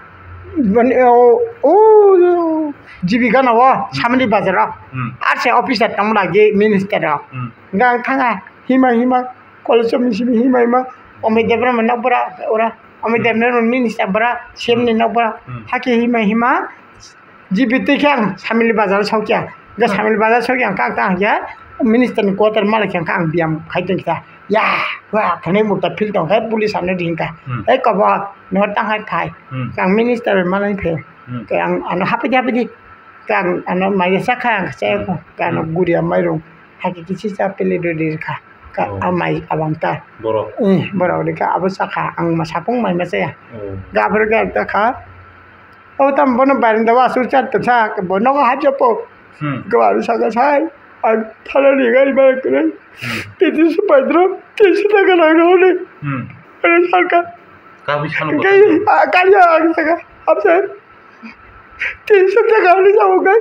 mane, o, o, G B gana o, Hmm. Samili bazar o, Hmm. ar se officer tong lagi minister o, Hmm. gang thanga, hima hima, College of Misi hima hima, Amoi Debbarma nok bora, ora, Amoi Hmm. Debbarma minister bora, C M ni nok bora, Hmm. hake hima hima, G B twi khe ang Samili bazar sokya, ga Hmm. Samili bazar sokya, ang kak ta hangya, minister ni quarter mala khe ang biyam khai tong kha, ya, wa, khane murta phil tong khe, police ano ring kha, Hmm. Ei kobo, no tang hai phai, Hmm. ang minister manai phai, Hmm. Khe ang ano hapidi hapidi, khe ang ano mai sakha, ang se, Hmm. Khe ano Hmm. guria mairung, hake kisi cha pele dodi kha. Ka Oh. amai abang ta. Borok. Eh, borok ni ka abo saka ang ma sapung mai ma saya. Oh. Gabur ga ta kha. O tam bono barinda wa sur chat ta sa, bono ga hajjo po. Hmm. Gabur saka sai. Ang thala ni gai ba kre. Hmm. Titi su paidro, titi su ta ga na ro ne. Hmm. Are saka. Ka bi sanu ko Gai, ta. A, kali ang saka. Abse. Tinso taka hwnwi sa bo khe,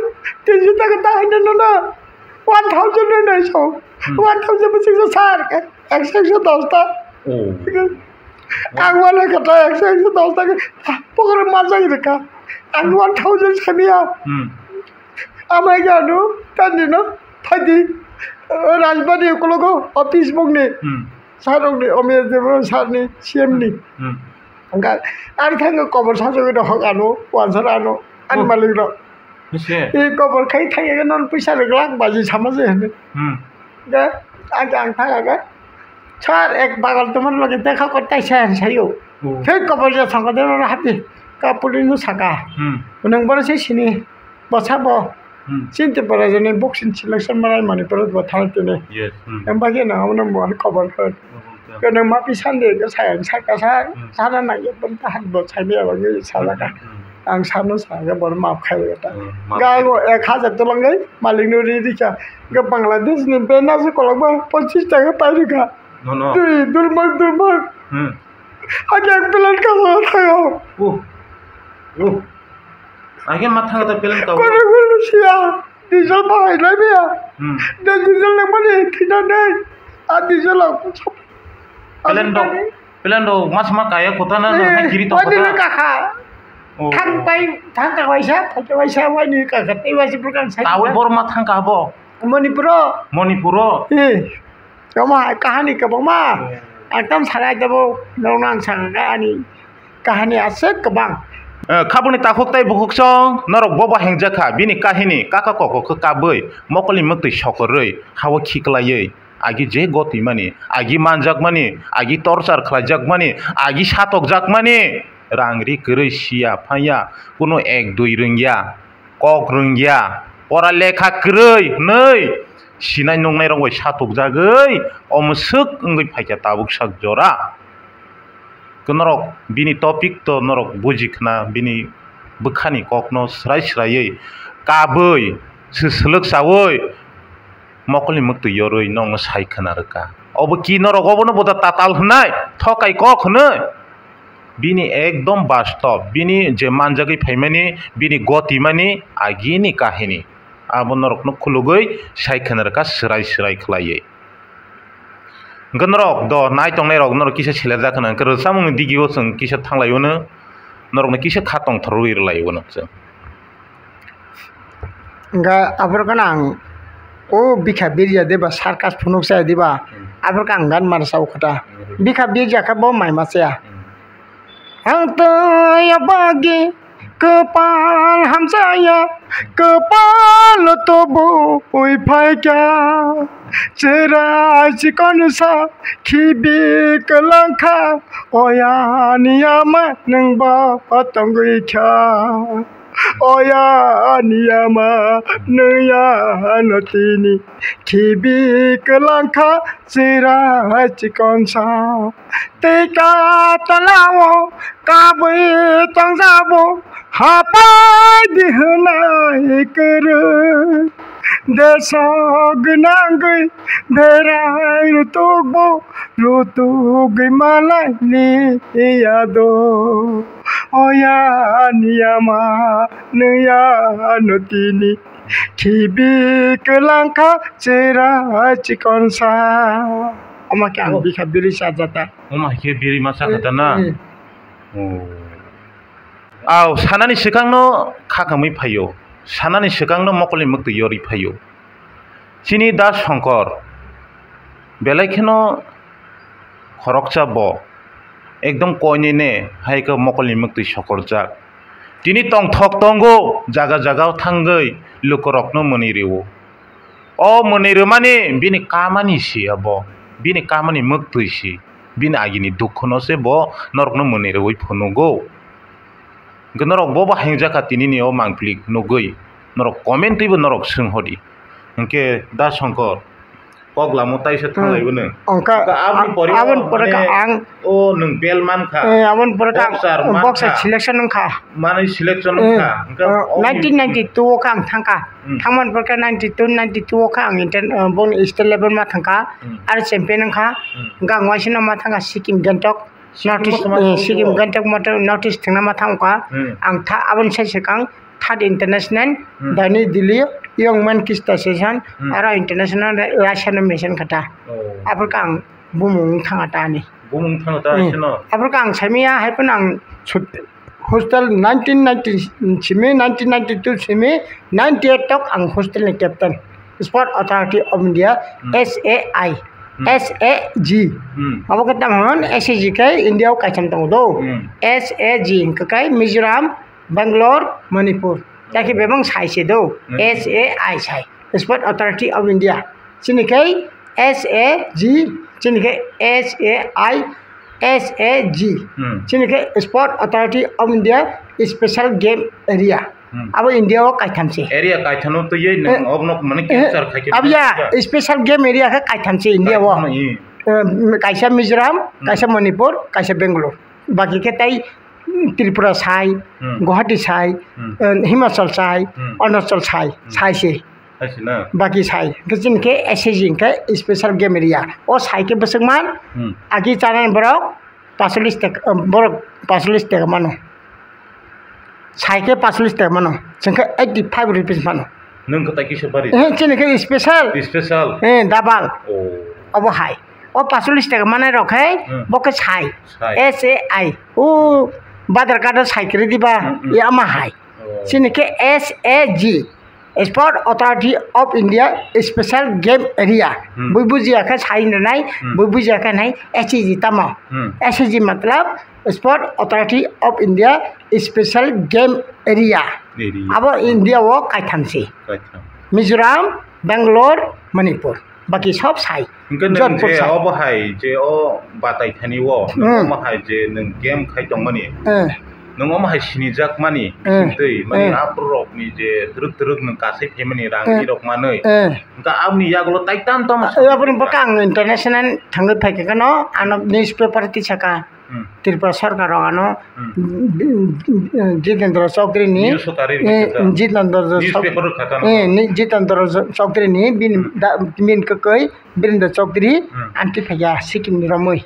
tinso taka ta hwnwi no na, one thousand hwnwi sa bo. Hmm. One thousand bo singsa sar khe, ekso, ekso dos ta. Oh. Ang wala kata ekso, ekso dos ta khe, pokora majai rwkha. Ang one thousand saniya. Hmm. Amai gano, tani no, thadi, Rajbari ukologo, office bokni. Hmm. Sir rokni, Omiya Debbarma sir ni, C M ni. Hmm. Hwnkha, ani thangwi kobor sajagwi rw hok ano, wansar ano, ani Oh. malik rok. Nise? E kobor khai thangya khe non puisa rwglak baji sama se hwnwi. Hmm. Hwnkhe, ang, ang thangya khe, sir, ek bagal tomar loge dekha korte aisa, hwnwi sayo. Oh. Thik kobor ja songkha de, no hapdi, ka police no saka. Hmm. Nwng bono se sini. Bo sabo, Hmm. Chinti Baraja ni boxing selection manai Manipur bo thang tini. Yes, hmm. Em bagwi nang amo nang bo kobor khe. Oh, okay. Khe nang ma pi sande khe sayang saka sa, Hmm. sana nang ye pun tahan bo sai me abang ye sa laka. Hmm, hmm. Ang sano sa khe bor map khai ta. Hmm, map Ga khai. Bo ek hajar tolang gai, malik no ri ri kha. Ga Bangladesh ni bena se kolok ba pachis taka pai ri kha. No, no. Dui, durmak, durmak. Hmm. Ake ek plate ka sa thayo. Oh. Oh. Ake ma thang ta pelen ka. Kono kono siya. Diesel bahai lai biya. Hmm. Dan diesel nang mani thina nei. A diesel ang. Pelen dok. Pelen dok mas ma kaya kota na na kiri to kota. Wani le kakha. Oh. Thang pai, thang ka waisa, thang ka waisa, wani kakha, tei waisa program sai. Tawi bor ma thang ka bo. Manipuro. Manipuro. Eh. Tamo hai kahani kwbangma. Hmm. Ekdam sanai tabo norokno ang sakha ani kahani aswk kwbang. Eh, khaboni takhuk tei bukhuksong norok bobo hengjakha bini kahini kaka koko khe kabwi mokolni mwktwi sokorwi hao khiklaiwi agi je gotwimani agi manjakmani agi torchar khlaijakmani agi satokjakmani rang ri kwrwi siya phaiya kuno ek dui rwngya. Kok rwngya, pora lekha kwrwi hwnwi sinai nuknai rok bai satukjagwi omo swk wngwi phaikha tabuk sak jora. Norok bini topic to norok buji khna, bini bwkhani kokno swrai swraiwi kabwi swswlwk chawi mokolni mwktwi yorwi nokno sai khna rwkha. Obo ki norok obono boda tatal hwnwi, thokai kok hwnwi? Bini ekdom bastob, bini je manjagwi phaimani, bini gotimani agini kahini. Abo norokno khulugwi sai khna rwkha swrai swrai khlaiwi. Hwnkhe norok do nai tongnai rok norok kisa selejak khna, hwnkhe rwchapmungni digio chwng kisa thanglai ono, norokno kisa kha tongthor rwui rwlai ono chwng. Hwnkhe aphuru kheno ang o bikha birya diba circus phunuksa diba, aphuru khe ang gan mano sao khe ta. Bikha birya khe bo mai ma chaya. Ang twi bagwi kwpal hamjaya, kwpal tubui phaikha. Chwrai chikonsa khibi kwlangkha, oyani ama nwngbo tongwi kha. Oyani ama nuyano tini khibi kwlangkha chwrai chikonsa. Tei ka tolao kabwi tongjabo hapai di hwnai kwrwi. Deso gwnangwi berai rutukbo rutugwi malai liya do. Oyani ama nuyano tini khibi kwlangkha chwrai chikonsa. Omo khe ang bikha biri sajata. Omo hai khe biri ma sakha ta na? Aw, sanani swkangno kha kamwi phaio, sanani swkangno mokolni mwktwi yorwi phaio. Chini Da Shankar belai kheno khoroksa bo, ekdom koinene hai khe mokolni mwktwi sokorjak. Tini tongthok tongo, jaga jaga thangwi lukurokno mwnwi rwo. O mwnwi rwmani bini kamani si abo, bini kamani mwktwi si, bini agini dukhuno se bo norokno mwnwi rwui phunugo. Hwnkhe norok bobo haingjak kha tinini o mangpili nugwi, norok comment twibo norok swng hodi. Hwnkhe Da Shankar, kok lamo taisa thanglai bwno. Wngkha, aboni pore aboni pore kha ang o nwng bel mankha. Aboni pore kha boxer mankha. Boxer selection wngkha. Manwi selection wngkha. Hwnkhe nineteen ninety-two o kha ang thangkha. Thangmani pore kha ninety-two, ninety-two o kha ang inter-, boni state level ma thangkha. Aro champion wngkha. Hwnkhe ang waisano ma thangkha Sikkim Gangtok. North East, Sikkim Gangtok moto North East thwngna ma thangkha. Ang tha aboni sai swkang third international, Dani Delhi Young Man Kista Session, aro international Russia no mission kha ta. Aphuru khe ang bumung thanga ta ani. Bumung thanga ta ani no. Aphuru khe ang saimaya hai phano ang sut-, hostel nineteen ninety simi, nineteen ninety-two simi, ninety-eight tok ang hostel ni captain. Sport Authority of India, S A I, S A G. Abo khe tamo hwn S A G khe India o kaitham tongo do. S A G hwnkhe khe Mizoram, Bangalore, Manipur. Tei khe bebak sai se do. S A I sai. Sport Authority of India. Chini khe S A G, chini khe S A I, S A G. Chini khe Sport Authority of India Special Game Area. Abo India o kaitham se. Area kaitham no twiwi nwng obno mane capture khai khe. Abo ya, special game area khe kaitham se India o. Kaisa Mizoram, kaisa Manipur, kaisa Bangalore. Baki khe tai Tripura sai, Guwahati sai, Himachal sai, Arunachal sai, sai se. Baki sai. Hwnkhe chini khe S A G hwnkhe special game area. O sai khe bwswk man, agi chanani borok pasolis taka, borok pasolis taka mano. Sai khe pasolis taka mano. Chwng khe eighty five rupees mano. Nwng khe tai kisa bari? Eh, chini khe special. Special? Eh, double. Oh. Obo hai. O pasolis taka manai rok khe, bo khe sai. Sai. S A I. O badar kado sai kwrwi diba? Yama hai. Oh. Chini khe S A G. Sport Authority of India Special Game Area. Bui bujiya khe sai nai, bui bujiya khe nai S A G tamo. S A G matlab Sport Authority of India Special Game Area. Abo India o kaitham se. Mizoram, Bangalore, Manipur. Baki sob sai. Hwnkhe nwng Jodhpur je sai. Obo hai je o batai thani o, omo hai je nwng game khai tongmani. Nwng omo hai sinijakmani Eh, bisingtwi, mani eh. Aborokni je twrwk twrwk nwng kasai phaimani rang Eh. Irok manwi. Eh. Hwnkhe aboni yagulo tai tam tamo Ah, aboni bwkha ang international thangwi phaikha kheno, ano newspaper tisaka. Hmm. Tripura sarkar rok ano Hmm. Jitendra Chaudhary ni, News o kari eh, rikha ta. Jitendra News Chaudhary, paper rikha ta no? Eh, ni Jitendra Chaudhary ni bini Hmm. da-, bini kwkwi Birendra Chaudhary Hmm. anti phaiya Sikkim ni romwi.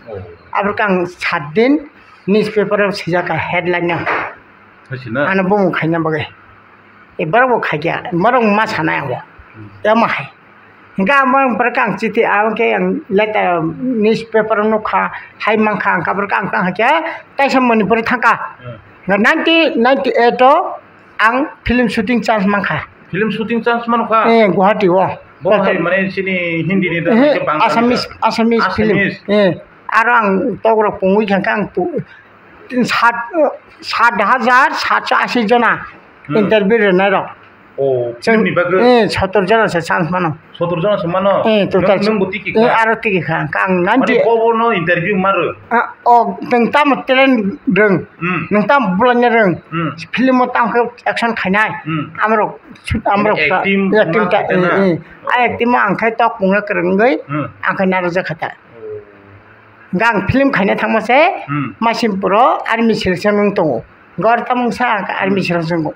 Oh. Aboni kang sat din newspaper o swijak kha headline no. Hai sina? Ano bumung khaina bagwi. E borok bo khaikya, borok ma sanai abo. Hmm. Emo hai. Hingke ang borok borok ang chiti, ang khe ang letter, newspaper o nukha, hai mankha, ang kabrok ang tang hakhe, taisa Manipur thangkha. Hmm. Nga nineteen ninety-eight o ang film shooting chance mankha. Film shooting chance mankha? Eh, Guwahati o. Bo hai mane chini Hindi ni da Eh, ke Bangla Assamese, ni da? Assamese film. Assamese. Eh, aro ang tokrok pungwi kha, ang pu-, tin, sat, sat hajar satso ashi jona Hmm. interview rwnairok. Oh, Chwng, film ni bagwi? Eh, sotor jona se chance mano. Sotor jona se mano? Eh, total Nwng, nwng bo tiki Eh, kha? Aro tiki kha. Ang Mane ninety kobo no interview ma rw? Ah, oh, nwng tamo talent rwng. Hmm. Nwng tamo bulanya rwng. Hmm. Film o tamo khe action khainai. Hmm. Amrok, amrok Mane ta, acting acting ma ta, khaina? Eh, eh. Oh. Ai acting ma ang khai tok pungna kwrwngwi, Hmm. Ang khai narwkjak kha ta. Oh. Hingke ang film khaina thangma se Hmm. Maisim puro army selection wng tongo. Hingke oro tamo wngsa ang khe army Hmm. selection tongo.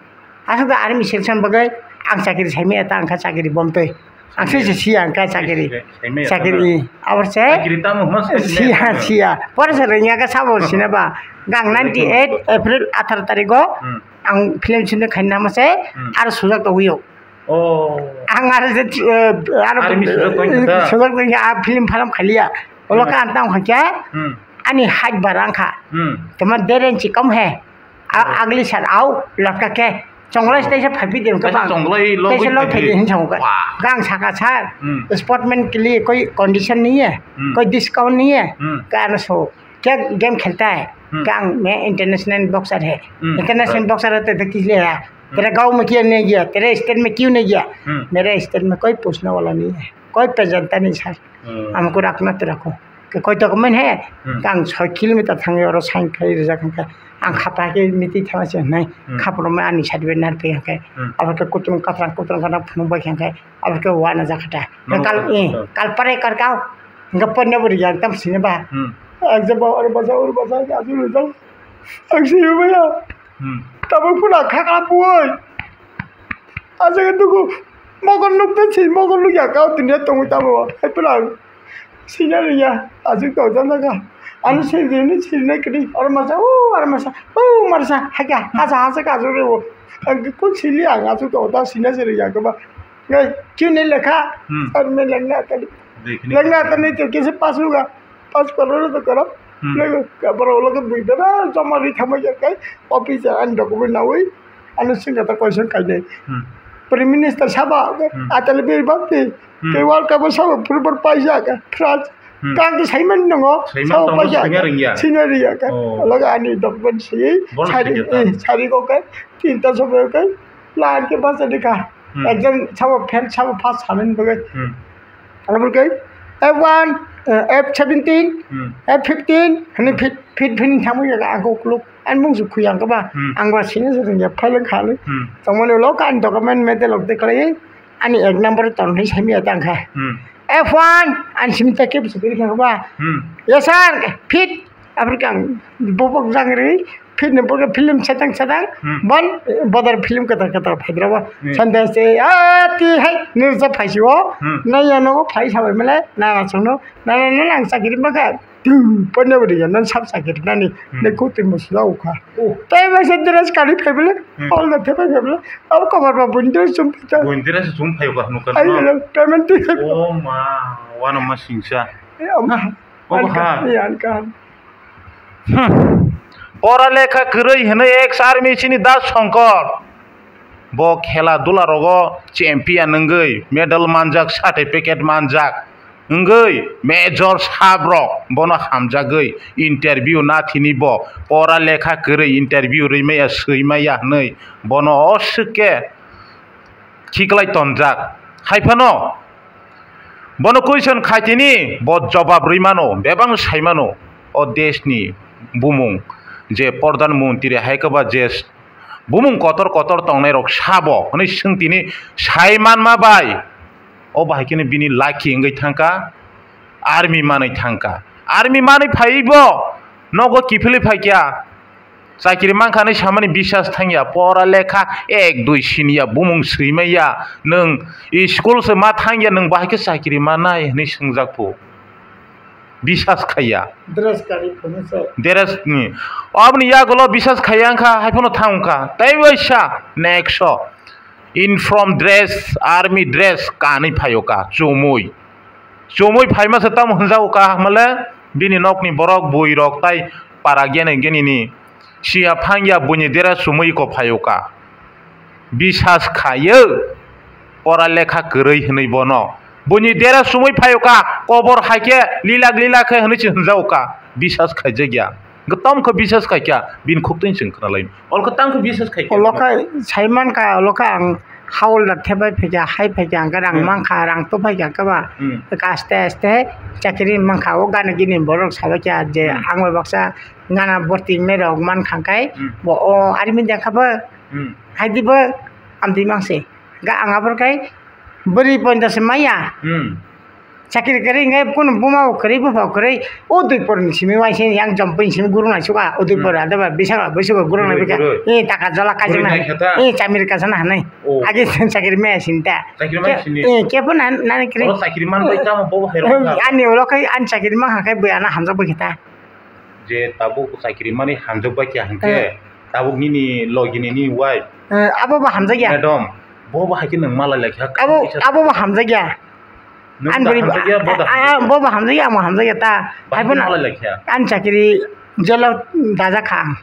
Aswk da army selection bagwi ang chakiri saimaya ta ang kha chakiri bomtwi. Ang se Saimaya. se siya ang kha chakiri. Saimaya ta Chakiri na? Abor se Chakiri tamo hwnma saimaya siya ta na? siya. Pore se rwngya khe sabo sina ba. Hingke ang ninety eight April atharo tarikgo Hmm. ang film shooting khaina thangma se Hmm. aro sujak togwi o. Oh. Ang aro je, eh, aro Army sujak tong kha ta? Sujak tong kha, ah, film phalam khaliya. Olo Hmm. ka ang tang kha kya? Hmm. Ani height barang kha. Hmm. Tama deren chi kom he. A-, Oh. Agli sar au latka ke. Chonglai Oh. stai se phapi den ka Kaisa bang. Chonglai lo Kaisa goi lo phapi. Phapi hin chong ka. Wah. Gang saka sar. Hmm. Sportman ke liye koi condition nahi hai. Hmm. Koi discount nahi hai. Hmm. Ka ano so. Kya game khelta hai? Hmm. Ka ang main international boxer hai. Hmm. International Right. boxer hai to, to kis liye hai? तेरा गांव में क्यों नहीं गया, तेरे स्टेट में क्यों नहीं गया? Hmm. मेरे स्टेट में कोई पूछने वाला नहीं है, कोई पहचानता नहीं सर। Hmm. हमको रखना तो रखो। कि कोई डॉक्यूमेंट है? Hmm. Ang soi kilometer thangwi oro sign khai rijak hwnkhe ang khapra khe meeting thangma se hwnwi Hmm. khapro ma ani certificate narwkhe hwnkhe Hmm. abo khe kutung katrang kutung katrang phunuk bai hwnkhe abo khe wana jakhata. No, kal no, eh, no. Kal pare kar kau hwnkhe ponno bo rijak tam sini ba. Hmm. Ang je ba oro basa oro basa aju rijak. Ang sini ba ya. Hmm. Tabuk phuna khakla bui. Ajaga dugu mogon nuk ta si mogon nuk ya kau dunia tongwi tamo. Hai phuna sina riya ajik to jana ga. Anu sini sini kri armasa u armasa u marsa haka hasa hasa ka jure o. Ang kun sili ang ajik to ta sina siri ya kaba. Ngai kini lekha Hmm. Ar me lengna tali. Lekha ni. Lengna tali to kisi pasuga. Pas kororo to koro. Hmm. Lego, kabaro logo bui dara joma ri thama ya kai. Office an document nawi. Ano singa ta question kainai. Hmm. Prime Minister sabo, Hmm. Atal Birbal te. Hmm. Te World Cup sabo football paisa ka. France. Hmm. Kang to Simon nongo. Simon sabo tongo paisa. Singa ringya. Singa ringya ka. Oh. Logo ani document si. Bono sari, singa ta. Eh, sari ko kai. Tinta sobo kai. Line ke basa dikha. Hmm. Exam sabo fail sabo pass hanin bagai. Hmm. Abo khe F one, eh, F seventeen, Hmm. F fifteen, hani Hmm. fit, fit, fit thangwi ang kok luk. Ang mung su khuyang kaba, Hmm. ang ba sini se rengya phaileng khali. Hmm. Tongmani ulo kan document medal ok deklai. Ani ek number ton hi sami atang kha. Hmm. F one, an simi ta kep su kiri kha ba. Hmm. Yes sir, fit. Abri kang bobok jangri. Phitni pore film setang setang Hmm. Bon bodor film kwtal kwtal phaidrobo Hmm. Sandai se ati hai nirja phaisio Hmm. Naiya nogo phai sabai mele nana chwngno nana nang chakiri makha tu ponne bodi nan sab chakiri nani Hmm. Ne kutu musla ukha Oh. Tei bai se dress kari phaibele Hmm. All the thep phaibele Abo kobar ba bun dress chum pita Buin dress chum phai ukha nukha Ai no? Payment tu Oh ma wano ma singsa Obo ha. Anka. Hmm. Pora lekha kwrwi hwnwi ex army chini Das Shankar. Bo khela dula rogo champion wngwi medal manjak, certificate manjak wngwi major sabrok bono hamjagwi interview nathini bo pora lekha kwrwi interview rwimaya swimaya hwnwi bono oswk khe khiklai tonjak. Hai phano bono question khai tini, bo jobab rwi mano, bebak sai mano o desh ni bumung. je Pradhan Mantri hai khe ba je bumung kotor kotor tongnai rok sabo hwnwi swng tini sai manma bai, o bahai kheno bini laki wngwi thangkha, army manwi thangkha, army manwi phaiwi bo nogo kiphilwi phaikha. Chakiri mankha hinwi samani bisas thangya, pora lekha ek dui siniya, bumung swimaiya, nwng school se ma thangya, nwng bahai khe chakiri manai hinwi swngjak phu. Bisas khaiya. Dress kari phunuksa. Dress ni. Oboni yagulo bisas khaiya wngkha, haiphano thang wngkha. Tei waisa next o uniform dress, army dress kanwi phaio ka, chumui. Chumui phaima se tamo hwnjago ka hwnmale, bini nokni borok, bui rok tai para gene gene ni siya phangya buini dera chumui ko phaio ka. Bisas khaio, pora lekha kwrwi hwnwi bono. Buini dera chumui phaio ka, kobor hai khe lilak lilak khe hwnwi se hwnjago ka. Bisas khaijakya. Tamo khe bisas khaikha, bini khuk twi chwng khna lai. Olo khe tamo khe bisas khaikha. Olo khe sai mankha, olo khe ang hawldar thebai phaikha, hai phaikha, hwnkhe rang mankha, rang to phaikha, hwnkhe ba aste aste chakiri mankha. O gana gini borok sabaikha je ang bai baksa gana borti wngnai rok mankha, hwnkhe bo o army jakha bo, hai di bo amtwi mangsi. Hwnkhe ang aboro khe bwrwi ponchash maya. Chakiri kwrwi hwnkhe kunu buma bo kwrwi, bupha bo kwrwi. O Udaipur ni simi uaisa yang Jampui ni simi gurung naisuk a Udaipur a deba bisala buisugo gurung naibikha. Kwrwi. E taka jola kaijak nai. Kwrwi naikha ta? E chamiri kaisa na hanai. Oh. Agi chakiri maya sini ta. Chakiri maya sini. E kebo na nani kwrwi. Oro chakiri man bai tamo bobo hai rok. Ani ulo khai ani chakiri man kha khai bui ana hamjak bai khe ta. Je tabuk chakiri mani hamjak bai khe hwnkhe tabuk nini logi ni nini wife. Abo bo hamjak ya. Madam, bo bo hai khe nwng malai lai kha. Abo abo bo hamjak ya. Ani bwrwi bo, bo bo hamjakya, amo hamjakya ta. Hai phano ani chakiri jelo dajak kha ang.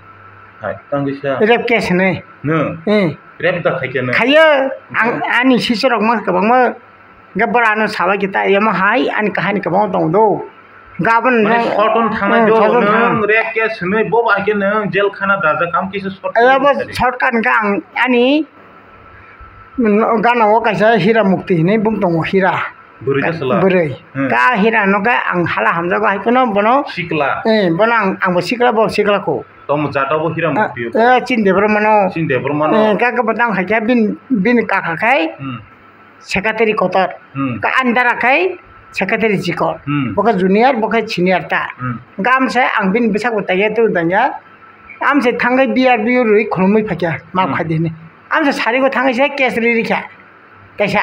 Rape case hinwi. Rape da khaikhe nw? Khayo. Ang ani sister rok ma kwbangma hwnkhe bwrwi ano sabaikhe ta, emo hai ani kahani kwbangma tongo do. Gabon shortcut thangna do, rape case hinwi bo bai khe nwng jail khana dajak kha, kisa shortcut. Abo shortcut hwnkhe ang ani gana o kaisa Hira Mukti hinwi bung tongo, Hira. Bwrwi ka chwla? Bwrwi. Ka Hira no khe ang hala hamjago hai phano bono. Sikla? Eh, bono ang, ang bo sikla, bo sikla ko. Tamo jata bo Hira Mukti? Eh, chini Debbarma no. Chini Debbarma no? Eh, ka khe bo tang hai khe bini, bini kaka khai secretary kotor. Ka ani dara khai secretary chikon. Bo khe junior, bo khe senior ta. Ka amse ang bini bwsak bo taiya, tei taiya. Amse thangwi B R B O rwi khulumwi phaikha, map khai di hinwi. Amse sarigo thangwi se case rwi rikha. Kaisa.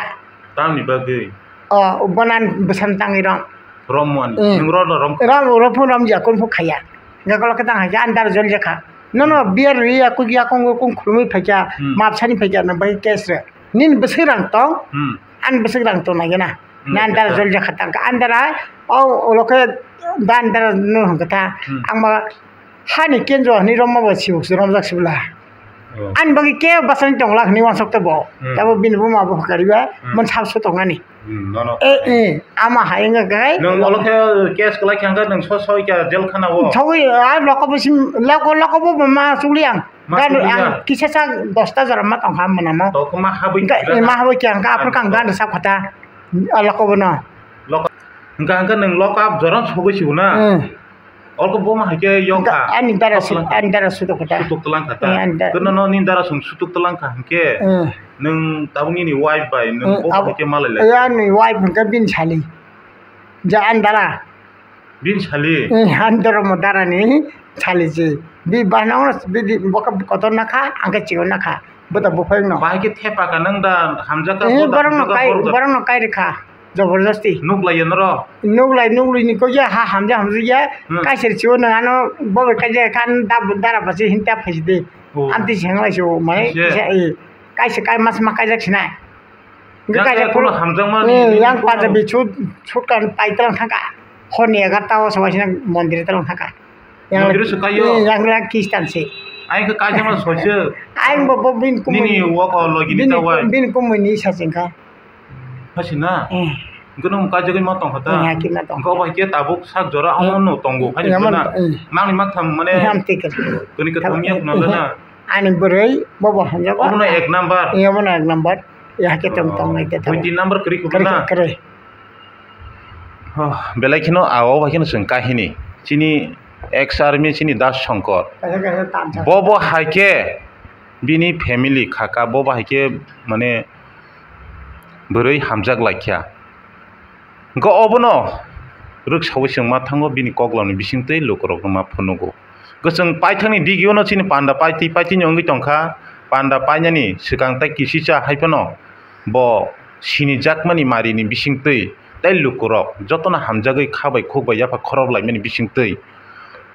Tamni bagwi? O, bonan bwsam tangwi rom. Rom mani? Nwng rom no rom? Rom, rom phun rom ya, kun phun khaya. Gakolo khe tang hai khe ani dara jol jakha. Nono B R rwi ya, kuk ya, kung, kung khulumwi phaikha, map sani phaikha, nang bai case rwi. Nini bwswk rang tong? Ani bwswk rang tong nai gana. Nang dara jol jakha tang kha. Ani dara, o, ulo khe dan dara no hwn kha ta. Ang ma hani kenjo hani romma bo sibuk se romjak sibla. Ani bagwi ke basani tong lak hani wansok to bo. Tabo bini buma bo kariba man sab so tong ani. E, e, ama hai wngkha khe. Nwng ulo khe case kwlai kha, nwng so soi kha jail khana o. Sogwi, a, loko bo sim, loko, loko bo ma chukli ang. Gan ang kisa sa dosta jora ma tong kha mwnamo. To ma habwi kha. Ma habwi kha, ang aphuru kang gan sa khata. A loko bo no. Loko. Hwnkha hwnkhe nwng lok up jora sogwi sigo na. Oko bo ma hai khe yong kha. Ani dara sutuk, ani dara sutuk kha ta. Sutuk tlang kha ta. Ani dara. Kono no ni dara song sutuk tlang kha hwnkhe. Nwng tabuk nini wife bai nwng bo hai khe malai lai. Ani wife hwnkhe bini sali. Ja ani dara. Bini sali? Eh, han doromo darani sali se. Bi bana ono bidi boka kotor nakha, angke chigo nakha. Bota buphai no. Bahai khe thepa ka nang da hamjak ka. Eh, bota borok no hamjak ka kai, borok da. Borok no kai rikha. Jabardasti. Nuk lai ya noro? Nuk lai, nuk lui ni koi ya, ha hamja hamja ya. Hmm. Kai ser chigo nang ano bobe kai ja kan da dara basi hinta phai de. Oh. Anti seng lai so, mane, kaisa, eh, kaisa kai mas ma kai jak sinai. Yang kaya kuno hamjakmani yang Punjabi sut, sut kan pai talang thangka. Honi egarta o sabai sina mondir talang thangka. Yang mondir se kayo? Yang lang Kristan se. Aing khe kajakma soise. Aing bo, bo bin kumui. Nini wako logi ni tawai. Bin kumui ni sa jengka. Hasina? Gono kajagwi ma tong khata. Gobai khe tabuk sak jora amo no tongo. Mangni maktham mane. Kuni ka thangya khna lana. Ani bwrwi bobo hamjago. Obono ek number. Obono ek number. Ya khe tong tong nai te tong. Twenty number kwrwi kwrwi na? Kwrwi. Belai kheno ago bai kheno chwng kahini. Chini Ex army chini Das Shankar. Kaisa kaisa tansa. Bo bo hai khe bini family khaka, bo bo hai khe mane bwrwi hamjak laikha. Hwnkhe obono rwksaui chwng ma thango, bini koklamni bisingtwi lukurokno ma phunugo. Hwnkhe chwng paithakni digio no chini panda paitwi paitwino wngwi tongkha, panda painani swkang tei kisicha hai phano bo sinijakmani marini bisingtwi tei lukurok jotono hamjagwi kha bai khuk bai yapha khorop laimani bisingtwi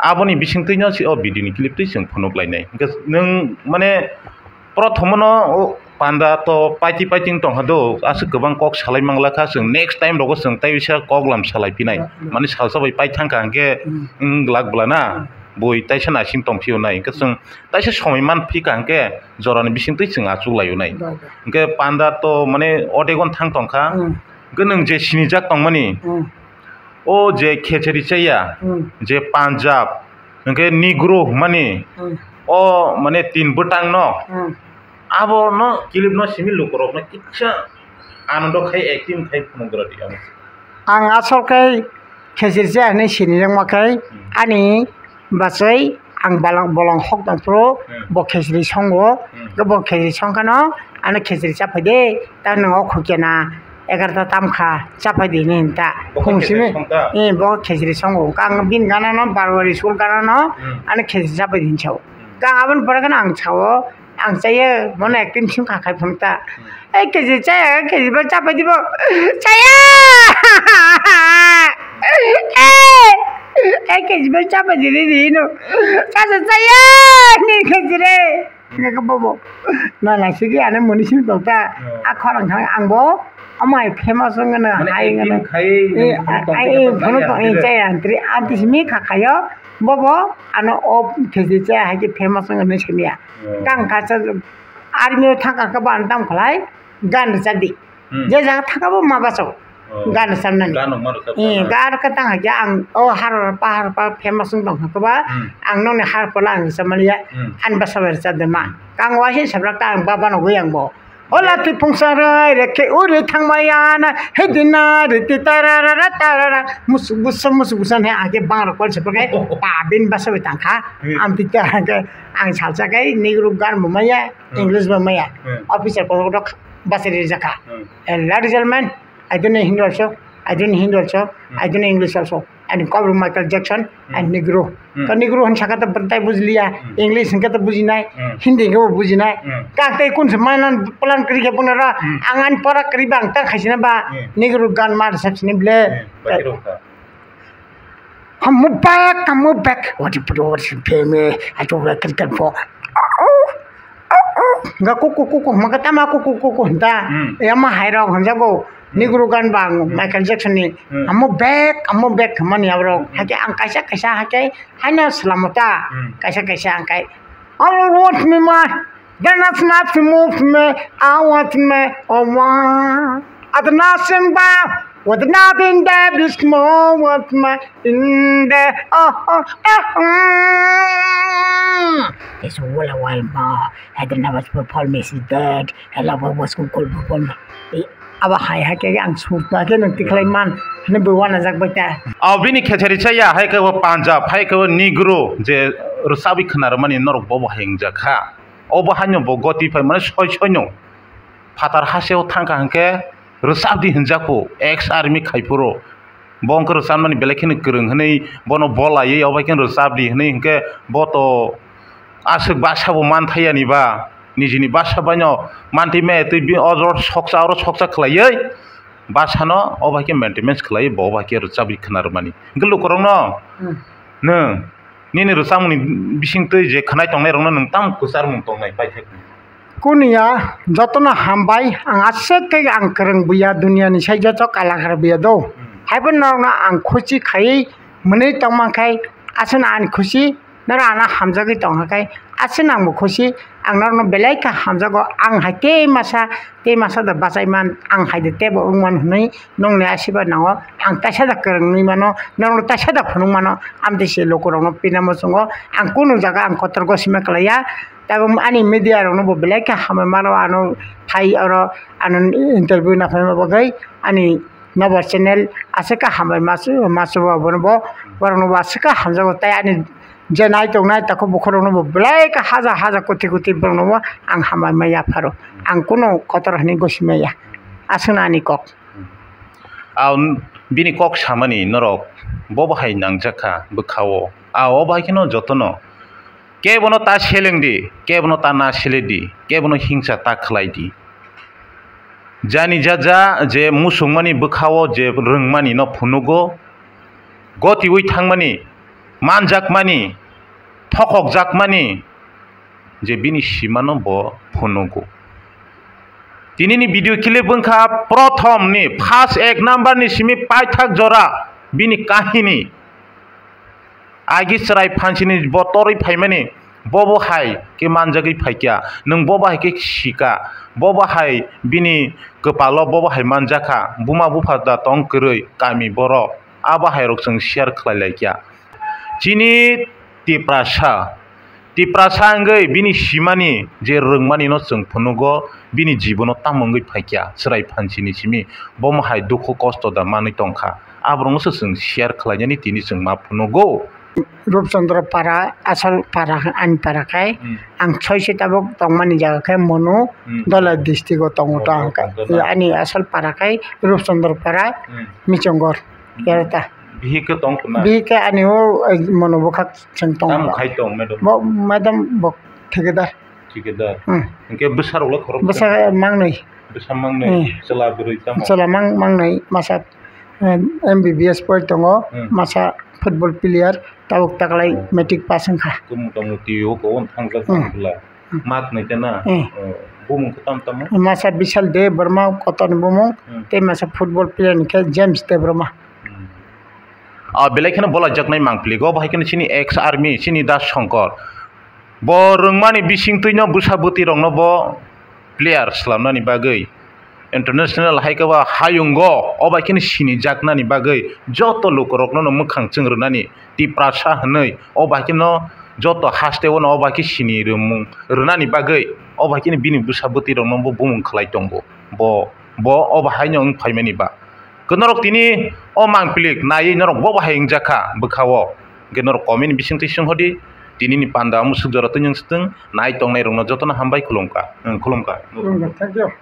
aboni bisingtwino se o video ni clip twi chwng phunuk lainai. Hwnkhe nwng mane Prothomo no, o, panda to paiti paiti wng tong kha do, aswk kwbang kok salai mang la kha, chwng next time rogo chwng tai bisa kok lam salai phinai. Mani salsa bai pai thang kha hwnkhe, wng glak bla na, bui taisa naising tong phio nai, hwnkhe chwng taisa somoi man phi kha hwnkhe jorani bising twi chwng achuk lai o nai. Hwnkhe panda to mane odegon thang tong kha, hwnkhe nwng je sinijak tong mani, o je khecheri chaya, je Punjab, hwnkhe Negro hwnmani, o mane tin bwtang no, abo no clip no simi lukurok no kisa anondo khai acting khai phunukgra di amo. Ang asol khai khecheri chaya hinwi sinijak ma khai ani bachai ang bolong bolong hok tong phuru bo khecheri songo, bo khecheri song khano ano khecheri chaphai de. Ta nwng o khukya na egarota tam kha, chapai di hinwi hinta. Bo khung khejri simi, song ta? Eh, bo khejri songo. Kang bini gana no Barwari school gana no, hmm, ano khejri chapai di hinwi sao. Hmm. Kang aboni pore gana ang sao, ang chaya, mono acting sing kha khai phunuk ta. Hmm. Eh, khejri chaya, khejri bo chapai di bo. Chaya! Eh, eh, khejri bo chapai di ri ri no. Chasa chaya, ni khejri. Hingke bobo na naisigi ane muni simi tongta. Oh. A khorang thang ang bo amai famous wngno. Mane hai acting wngno khai, eh, nang phunuk tong ai, khe eh, phunuk tong, eh, chaya, chaya antri, antri simi kha khayo, bobo ano o khejri chaya hai khe famous wngno simi ya. Oh. Kang kasa army o thang kha khe bo ano tam khlai, gan rwchap di. Hmm. Je jaga thaka bo ma baso. Oh. Gan rwchapnani. Gan rok ma rwchap. Eh, gan rok khe tang hakhe ang o har pa har pa famous wng tong kha ba. Hmm. Ang nokni har pala ang rwchapmani ya. Hmm. Ani bwsa bai rwchap de ma. Kang waisa sabrak ta ang baba no gwi ang bo. Ola twi phungsa rai rek khe uri thang maya na. He din na ri ti ta ra ra ra ta ra ra. Musuk busa musuk busa ne age bang rok kol sepak khe. Pa bin bwsa bai tang kha. Hmm. Ang ti ta ang salsa khe Negro gan bo maya. Hmm. English bo maya. Hmm. Officer ko rok bachari rijak kha. Hmm. Eh, ladies and gentlemen, I don't know Hindi also, I don't know Hindi also, hmm, I don't know English also. Ani kok rok Michael Jackson, hmm, and Negro. Hmm. Ka Negro hwn saka ta bwtai bujliya, hmm, English hwn kata bujinai, hmm, Hindi hwn kata bujinai. Hmm. Ka tei kun se mainan plan kri khe punara, hmm, ang ani pora kri bang ta khaisina ba, hmm, Negro gan mar sab sini ble. Hmm. Batirok ta. I'm move back, I'm move back. What you put over to pay me? I don't like it for. Ga kuku kuku, maga tama kuku kuku hwnta. Hmm. Yama hai rok hwnjago. Hmm. Negro gan bang, hmm, Michael Jackson ni. Hmm. I'm move back, I'm move back hwnmani aborok. Hmm. Hake ang kaisa kaisa hake haino salamota. Hmm. Kaisa kaisa ang kai. All want me ma. Then it's not to move me, I want me, oh, one. At nothing but with nothing that is more with me in the, oh, oh, oh, oh. It's all a while more. Had the numbers for Paul Messi dead. I love what was going to call for Paul. Abo hai hai khe ang sut ba khe nang tikhlai man hwnwi bo uanajak bai ta. O bini khechari chaya hai khe bo Punjab, hai khe bo Negro je rwchabwi khna rwmani norok bobo hai wngjak kha. Obo haino bo goti phai mane soi soino phatar hasteo thang kha hwnkhe rwchap di hwnjak kho, ex army khai phuru. Bo wngkhe rwchapmani belai kheno kwrwng hwnwi bono bolaiwi obo hai kheno rwchap di hwnwi hwnkhe bo to aswk basa bo manthai yani ba, nijini basa baino mantwi maya twi bi oro soksa oro soksa khlaiwi basano obo hai khe maintenance khlaiwi bo obo hai khe rwchapwi khna rwmani. Hwnkhe lukurokno, hmm, nwng nini rwchapmungni bisingtwi je khwnai tongnairokno nwng tamo kwcharmung tongnai paithak? Kuniya, jotono hambai, ang aswk khe ang kwrwng buya, duniani sai joto kalakar buya do. Hmm. Haibo norokno ang khuchi khaiwi mwnwi tongma khai, aswkno ani khuchi, norok ano hamjagwi tongkha khai, aswkno angbo khuchi, ang norokno belai khe hamjago, ang hai tei masa, tei masa da bachai man, ang hai de teibo wng man hwnwi, nokni asiba nango, ang taisa da kwrwngwi mano, norokno taisa da phunuk mano, amtwi se lukurokno pina muchungo, ang kunu jaga ang kotor gosima kwlaiya, tabuk ani media rokno bo belai khe hambai mano, ano phai oro ano interview naphaima bagwi ani Nobar channel aswk khe hambai masu, masu bo abono bo, borokno bo aswk khe hamjago, tei ani je nai tongnai takhuk bukhuk rokno bo belai khe haja haja koti koti borokno bo ang hambai ma yapharo, ang kunu kotor hinwi gosi maya, aswkno ani kok. Ang bini kok samani norok bo bahai nangjak kha bwkha o, a o bahai kheno jotono kebono ta seleng di, kebono ta na sele di, kebono hingsa ta khlai di. Jani jaja je musungmani bwkha o je rwngmani no phunugo, gotiwi thangmani, manjakmani, thokhokjakmani je bini simano bo phunugo. Tinini video clip wngkha prothom ni first ek number ni simi paithak jora bini kahini. Agi chwrai phanchini bo torwi phaimani, bobo hai khe manjagwi phaikya, nwng bobo hai khe sika, bobo hai bini kwpalo bobo hai manjakha, buma bupha da tong kwrwi kami borok, abo hai rok chwng share khlai laikya. Chini Tiprasa, Tiprasa wngwi bini simani je rwngmani no chwng phunugo, bini jibono tamo wngwi phaikya chwrai phanchini simi, bomo hai dukhu kosto da manwi tongkha. Aborokno se chwng share khlainani tini chwng ma phunugo. Rupchandra para, asal para, ani para khai, Hmm. ang soi se tabuk tongmani jaga khai Monu, Hmm. Dhalai district o tongo to ang khai. Dhalai. Ani asal para khai Rupchandra para, Hmm. Michongor, Hmm. Yarata. Bihik khe tong khna? Bihik khe ani o, eh, Monu bwkhak chwng tong. Tamo khai tong, madam? Bo, madam bo thikadar. Thikadar. Hmm. Hwnkhe bwsarok le khorok? Bwsa mangnwi. Bwsa mangnwi. Hmm. Chwla bwrwi tamo? Chwla mang-, mangnwi, masa, eh, M B B S pori tongo, Hmm. masa football player, tabuk taklai Hmm. matric pass wngkha. Kung mota moti o ko on thangjak Hmm. tong bwla. Hmm. Mat nai tena. Hmm. Oh, bumung khe tam tamo? Masa Bishal Debbarma kotor ni bumung, Hmm. tei masa football player ni khe James Debbarma. Hmm. Ah, belai kheno bolaijaknai mangpili go, bahai kheno chini ex army, chini Das Shankar. Bo rwngmani bisingtwi no bwsa bwtwi rokno bo player swlamnani bagwi international hai khe ba hayungo o bai kheno sinijaknani bagwi joto lukurokno no mwkhang chwng rwnani Tiprasa hwnwi o bai kheno joto haste o no o bai khe sini rwmung rwnani bagwi o bai kheno bini bwsa bwtwi rokno bo bumung khlai tongo. Bo, bo o bahai no wng phaimani ba. Khe norok tini o mangpilik naiwi norok bo bahai wngjakha bwkha o. Hwnkhe norok comment ni bisingtwi swnghodi, tinini panda o musuk jora twi nung swtwng, nai tongnai rokno jotono hambai khulumkha, khulumkha. Khulumkha, thank you.